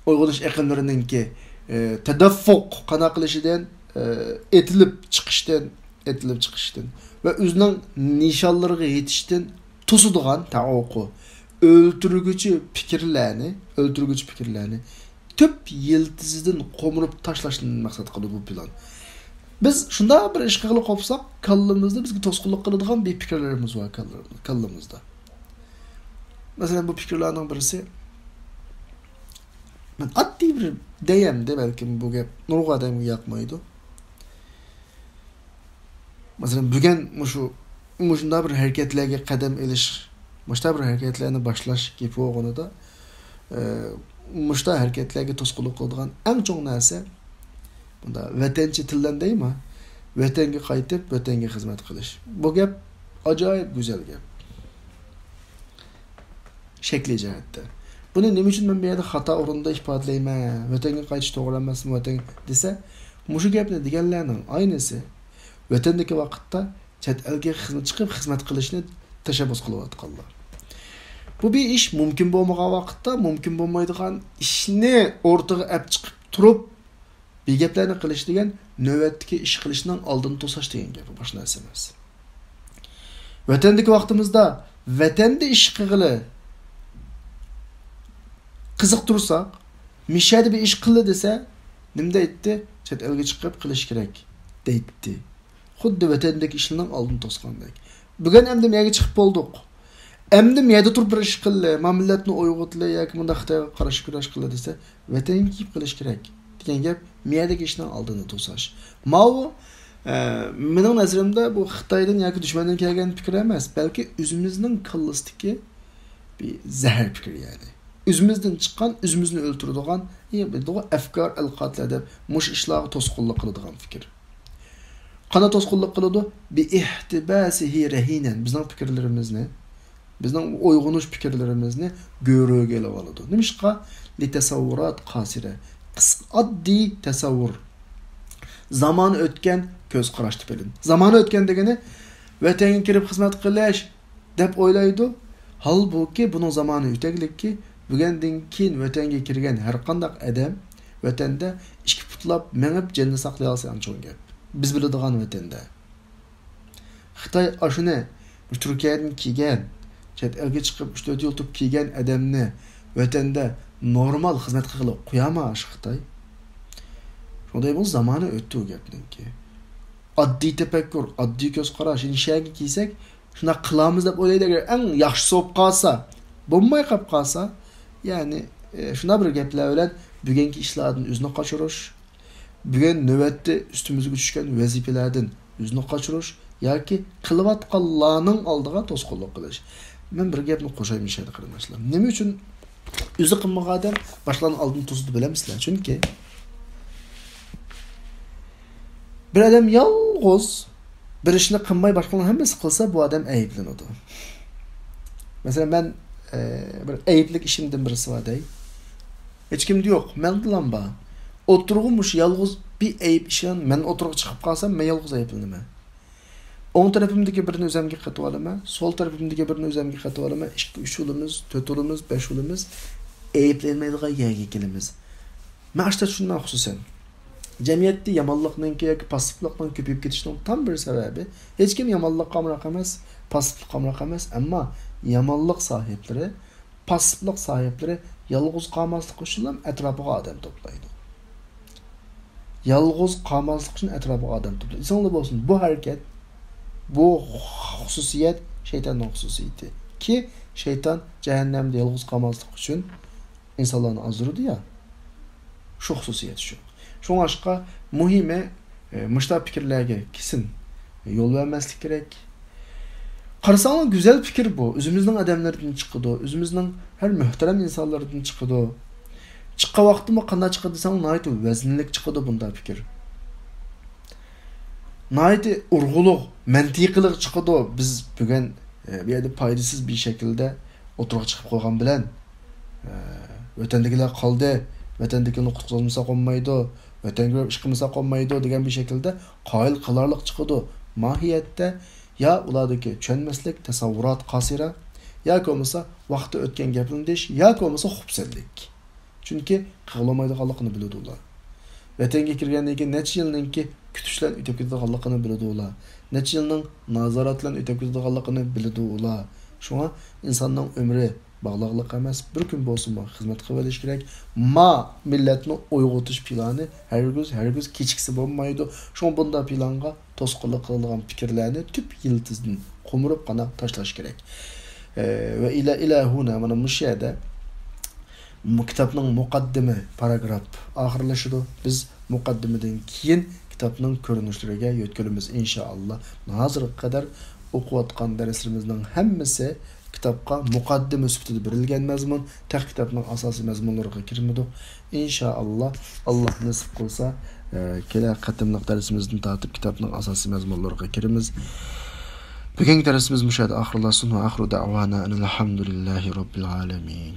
ئويغىنىش ئېقىملىرىنىڭكى، ئە، تەدەففۇق قانداق قىلىشىدىن، ئە، ئېتىلىپ چىقىشتىن، ئېتىلىپ چىقىشتىن ۋە ئۆزىنىڭ نىشانلىرىغا يېتىشتىن توسىدىغان تەئوقۇ، ئۆلتۈرگۈچى پىكىرلەرنى، ئۆلتۈرگۈچى پىكىرلەرنى تۈپ يىلتىزىدىن قومۇرۇپ تاشلاشنى مەقسەت قىلىدۇ بۇ پىلان. بىز شۇنداق بىر ئىش قىلغىلى قوپساق، كاللىمىزدا بىزگە توسقۇنلۇق قىلىدىغان بىر پىكىرلىرىمىز بار كاللىمىزدا. مەسىلەن، بۇ پىكىرلەرنىڭ بىرسى، مەن ئاددىي بىر دېيەمدە، بەلكىم بۇ گەپ نۇرغۇن ئادەمگە ياقمايدۇ. مەسىلەن، بۈگۈن مۇشۇ، مۇشۇنداق بىر ھەرىكەتلەرگە قەدەم ئېلىش، مۇشۇنداق بىر ھەرىكەتلەرنى باشلاش گېپى بولغىنىدا، ئە، مۇشۇنداق ھەرىكەتلەرگە توسقۇنلۇق قىلىدىغان ئەڭ چوڭ نەرسە، بۇندا ۋەتەنچى تىللەن دەيما، ۋەتەنگە قايتىپ، ۋەتەنگە خىزمەت قىلىش. بۇ گەپ ئاجايىپ گۈزەل گەپ. شەكلىي جەھەتتە. بۇنى نېمە ئۈچۈن مەن بۇ يەردە خاتا ئورۇندا ئىپادىلەيمەن؟ ۋەتەنگە قايتىش توغرا ئەمەسمۇ، ۋەتەن دېسە، مۇشۇ گەپنى دېگەنلەرنىڭ ئاينىسى ۋەتەندىكى ۋاقىتتا چەت ئەلگە خىزمەت، چىقىپ خىزمەت قىلىشنى تەشەببۇس قىلىۋاتقانلار. بۇ بىر ئىش مۇمكىن بولمىغان ۋاقىتتا مۇمكىن بولمايدىغان ئىشنى ئورتىغا ئەپ چىقىپ تۇرۇپ، بىر گەپلەرنى قىلىش دېگەن نۆۋەتتىكى ئىش قىلىشنىڭ ئالدىنى توساش دېگەن گەپ، باشقا نەرسە ئەمەس. ۋەتەندىكى ۋاقتىمىزدا ۋەتەندە ئىش قىلغىلى قىزىقتۇرساق، مىشەدە بىر ئىش قىلدى دېسە، نېمە دەيتتى؟ چەت ئەلگە چىقىپ قىلىش كېرەك دەيتتى. خۇددى ۋەتەندىكى ئىشلارنىڭ ئالدىنى توسقاندەك. بۈگۈن ئەمدى مەيەگە چىقىپ بولدۇق. ئەمدى مەيەدە تۇرۇپ بىر ئىش قىلدى، ما مىللەتنى ئويغىتىلى ياكى مۇنداق خىتايغا قارشى كۈرەش قىلدى دېسە، ۋەتەنگە كېلىپ قىلىش كېرەك دېگەن گەپ مەيەدىكى ئىشنىڭ ئالدىنى توساش. ماۋۇ، ئە، مېنىڭ نەزىرىمدە بۇ خىتايدىن ياكى دۈشمەندىن كەلگەن پىكىر ئەمەس، بەلكى ئۆزىمىزنىڭ كاللىسىدىكى بىر زەھەر پىكىر يەنى. ئۆزىمىزدىن چىققان، ئۆزىمىزنى ئۆلتۈرىدىغان، ئە، بىلىدىغۇ، ئەفكار، ئەلقاتلار دەپ مۇشۇ ئىشلارغا توسقۇنلۇق قىلىدىغان پىكىر. قانداق توسقۇنلۇق قىلىدۇ؟ بىئىھتىباسىھى رەھىنەن. بىزنىڭ پىكىرلىرىمىزنى، بىزنىڭ ئويغىنىش پىكىرلىرىمىزنى گۆرۈگە ئېلىۋالىدۇ. نېمىشقا؟ لىتەسەۋۋۇرات قاسىرە. قىسقا، ئاددىي تەسەۋۋۇر. زامانى ئۆتكەن كۆز قاراشتا پىلان. زامانى ئۆتكەن دېگىنى ۋەتەنگە كىرىپ خىزمەت قىلىش، دەپ ئويلايدۇ. ھالبۇكى، بۇنىڭ زامانى ئۆتەكلىككى، بۈگۈندىن كېيىن ۋەتەنگە كىرگەن ھەرقانداق ئادەم ۋەتەندە ئىككى پۇتلاپ مېڭىپ جېنىنى ساقلىيالىسا ئەڭ چوڭ گەپ. بىز بىلىدىغان ۋەتەندە. خىتاي ئاشۇنى، مۇشۇ تۈركىيەدىن كىيگەن، چەت ئەلگە چىقىپ ئۈچ تۆت يىل تۇرۇپ كىيگەن ئادەمنى ۋەتەندە نورمال خىزمەت قىلغىلى قويامۇ ئاشۇ خىتاي؟ شۇنداق بولسا زامانى ئۆتتى ئۇ گەپنىڭكى. ئاددىي تەپەككۇر، ئاددىي كۆز قاراش، يەنى شەھەرگە كىيسەك، شۇنداق قىلامىز دەپ ئويلايدۇ، ئەگەر ئەڭ ياخشىسى بولۇپ قالسا، بولماي قاپ قالسا، يەنى، ئە، شۇنداق بىر گەپلەر بىلەن بۈگۈنكى ئىشلاردىن ئۆزىنى قاچۇرۇش، بۈگۈن نۆۋەتتە ئۈستىمىزگە چۈشكەن ۋەزىپىلەردىن ئۆزىنى قاچۇرۇش ياكى قىلىۋاتقانلارنىڭ ئالدىغا توسقۇنلۇق قىلىش. مەن بىر گەپنى قوشاي مۇشۇ يەردە قېرىنداشلار. نېمە ئۈچۈن ئۆزى قىلمىغان ئادەم باشقىلارنىڭ ئالدىنى توسىدۇ بىلەمسىلەر؟ چۈنكى بىر ئادەم يالغۇز بىر ئىشنى قىلماي، باشقىلارنىڭ ھەممىسى قىلسا، بۇ ئادەم ئەيىبلىنىدۇ. مەسىلەن، مەن، ئە، بىر ئەيىبلىك ئىشىمدىن بىرسى بار دەي. ھېچكىمدە يوق، مەندىلا بار. ئوتتۇرىغا مۇشۇ يالغۇز بىر ئەيىب ئىش بىلەن مەن ئوتتۇرىغا چىقىپ قالسام، مەن يالغۇز ئەيىبلىنىمەن. ئوڭ تەرىپىمدىكى بىرنى ئۆزۈمگە قېتىۋالىمەن، سول تەرىپىمدىكى بىرنى ئۆزۈمگە قېتىۋالىمەن، ئىككى، ئۈچ بولىمىز، تۆت بولىمىز، بەش بولىمىز، ئەيىبلەنمەيدىغان يەرگە كېلىمىز. مەن ئاشۇنداق چۈشىنىمەن خۇسۇسەن. جەمئىيەتتە يامانلىقنىڭكى ياكى پاسسىپلىقنىڭ كۆپىيىپ كېتىشىنىڭ تام بىر سەۋەبى، ھېچكىم يامانلىققا ئامراق ئەمەس، پاسسىپلىققا ئامراق ئەمەس، ئەمما يامانلىق ساھىبلىرى پاسسىپلىق ساھىبلىرى يالغۇز قالماسلىق ئۈچۈنلا ئەتراپىغا ئادەم توپلايدۇ. يالغۇز قالماسلىق ئۈچۈن ئەتراپىغا ئادەم توپلايدۇ. ئېسىڭلار بولسۇن، بۇ ھەرىكەت، بۇ خۇسۇسىيەت شەيتاننىڭ خۇسۇسىيىتى. كى، شەيتان جەھەننەمدە يالغۇز قالماسلىق ئۈچۈن ئىنسانلارنى ئازدۇرىدۇ يا، شۇ خۇسۇسىيەت شۇ. شۇڭلاشقا مۇھىمى، ئە، مۇشۇنداق پىكىرلەرگە كېسىن يول بەرمەسلىك كېرەك. قارىساڭلار، گۈزەل پىكىر بۇ. ئۆزىمىزنىڭ ئادەملىرىدىن چىقىدۇ، ئۆزىمىزنىڭ ھەر مۆھتەرەم ئىنسانلىرىدىن چىقىدۇ. چىققان ۋاقتىمۇ قانداق چىقىدۇ دېسەڭ، ناھايىتى ۋەزىنلىك چىقىدۇ بۇنداق پىكىر. ناھايىتى ئۇرغۇلۇق، مەنتىقىلىق چىقىدۇ. بىز بۈگۈن، ئە، بۇ يەردە پايدىسىز بىر شەكىلدە ئوتتۇرىغا چىقىپ قالغان بىلەن، ئە، ۋەتەندىكىلەر قالدى، ۋەتەندىكىلەرنى قۇتقۇزالمىساق بولمايدۇ، ۋەتەنگە بېرىپ ئىش قىلمىساق بولمايدۇ دېگەن بىر شەكىلدە قايىل قىلارلىق چىقىدۇ. ماھىيەتتە يا ئۇلاردىكى چۈشەنمەسلىك، تەسەۋۋۇرات قاسىرە، ياكى بولمىسا ۋاقتى ئۆتكەن گەپلىرىنى دېيىش، ياكى بولمىسا خۇپسەنلىك. چۈنكى قىلالمايدىغانلىقىنى بىلىدۇ ئۇلار. ۋەتەنگە كىرگەندىن كېيىن نەچچە يىلنىڭكى كۈتۈش بىلەن ئۆتۈپ كېتىدىغانلىقىنى بىلىدۇ ئۇلار. نەچچە يىلنىڭ نازارەت بىلەن ئۆتۈپ كېتىدىغانلىقىنى بىلىدۇ ئۇلار. شۇڭا ئىنساننىڭ ئۆمرى باغلاقلىق ئەمەس، بىر كۈن بولسىمۇ خىزمەت قىلىۋېلىش كېرەك. ما مىللەتنى ئويغىتىش پىلانى ھەرگىز، ھەرگىز كېچىكسە بولمايدۇ. شۇڭا بۇنداق پىلانغا توسقۇنلۇق قىلىدىغان پىكىرلەرنى تۈپ يىلتىزدىن قومۇرۇپ قانداق تاشلاش كېرەك. ئە، ۋە ئىلە، ئىلە ھۇنا، مانا مۇشۇ يەردە مۇ-، كىتابنىڭ مۇقەددىمە پاراگراف ئاخىرلىشىدۇ. بىز مۇقەددىمىدىن كېيىن كىتابنىڭ كۆرۈنۈشلىرىگە يۆتكىلىمىز، ئىنشائاللا. ھازىرغا قەدەر ئوقۇۋاتقان دەرسلىرىمىزنىڭ ھەممىسى كىتابقا مۇقەددىمە سۈپىتىدە بېرىلگەن مەزمۇن، تېخى كىتابنىڭ ئاساسىي مەزمۇنلىرىغا كىرمىدۇق. ئىنشائاللا، ئاللا نېسىپ قىلسا، ئە، كېلەر قېتىملىق دەرسىمىزدىن تارتىپ كىتابنىڭ ئاساسىي مەزمۇنلىرىغا كىرىمىز. بۈگۈنكى دەرسىمىز مۇشۇ يەردە ئاخىرلاشسۇن. ۋە ئاخىرۇ دەئۋانا ئەنىل ھەمدۇلىللاھى رەببىل ئالەمىن.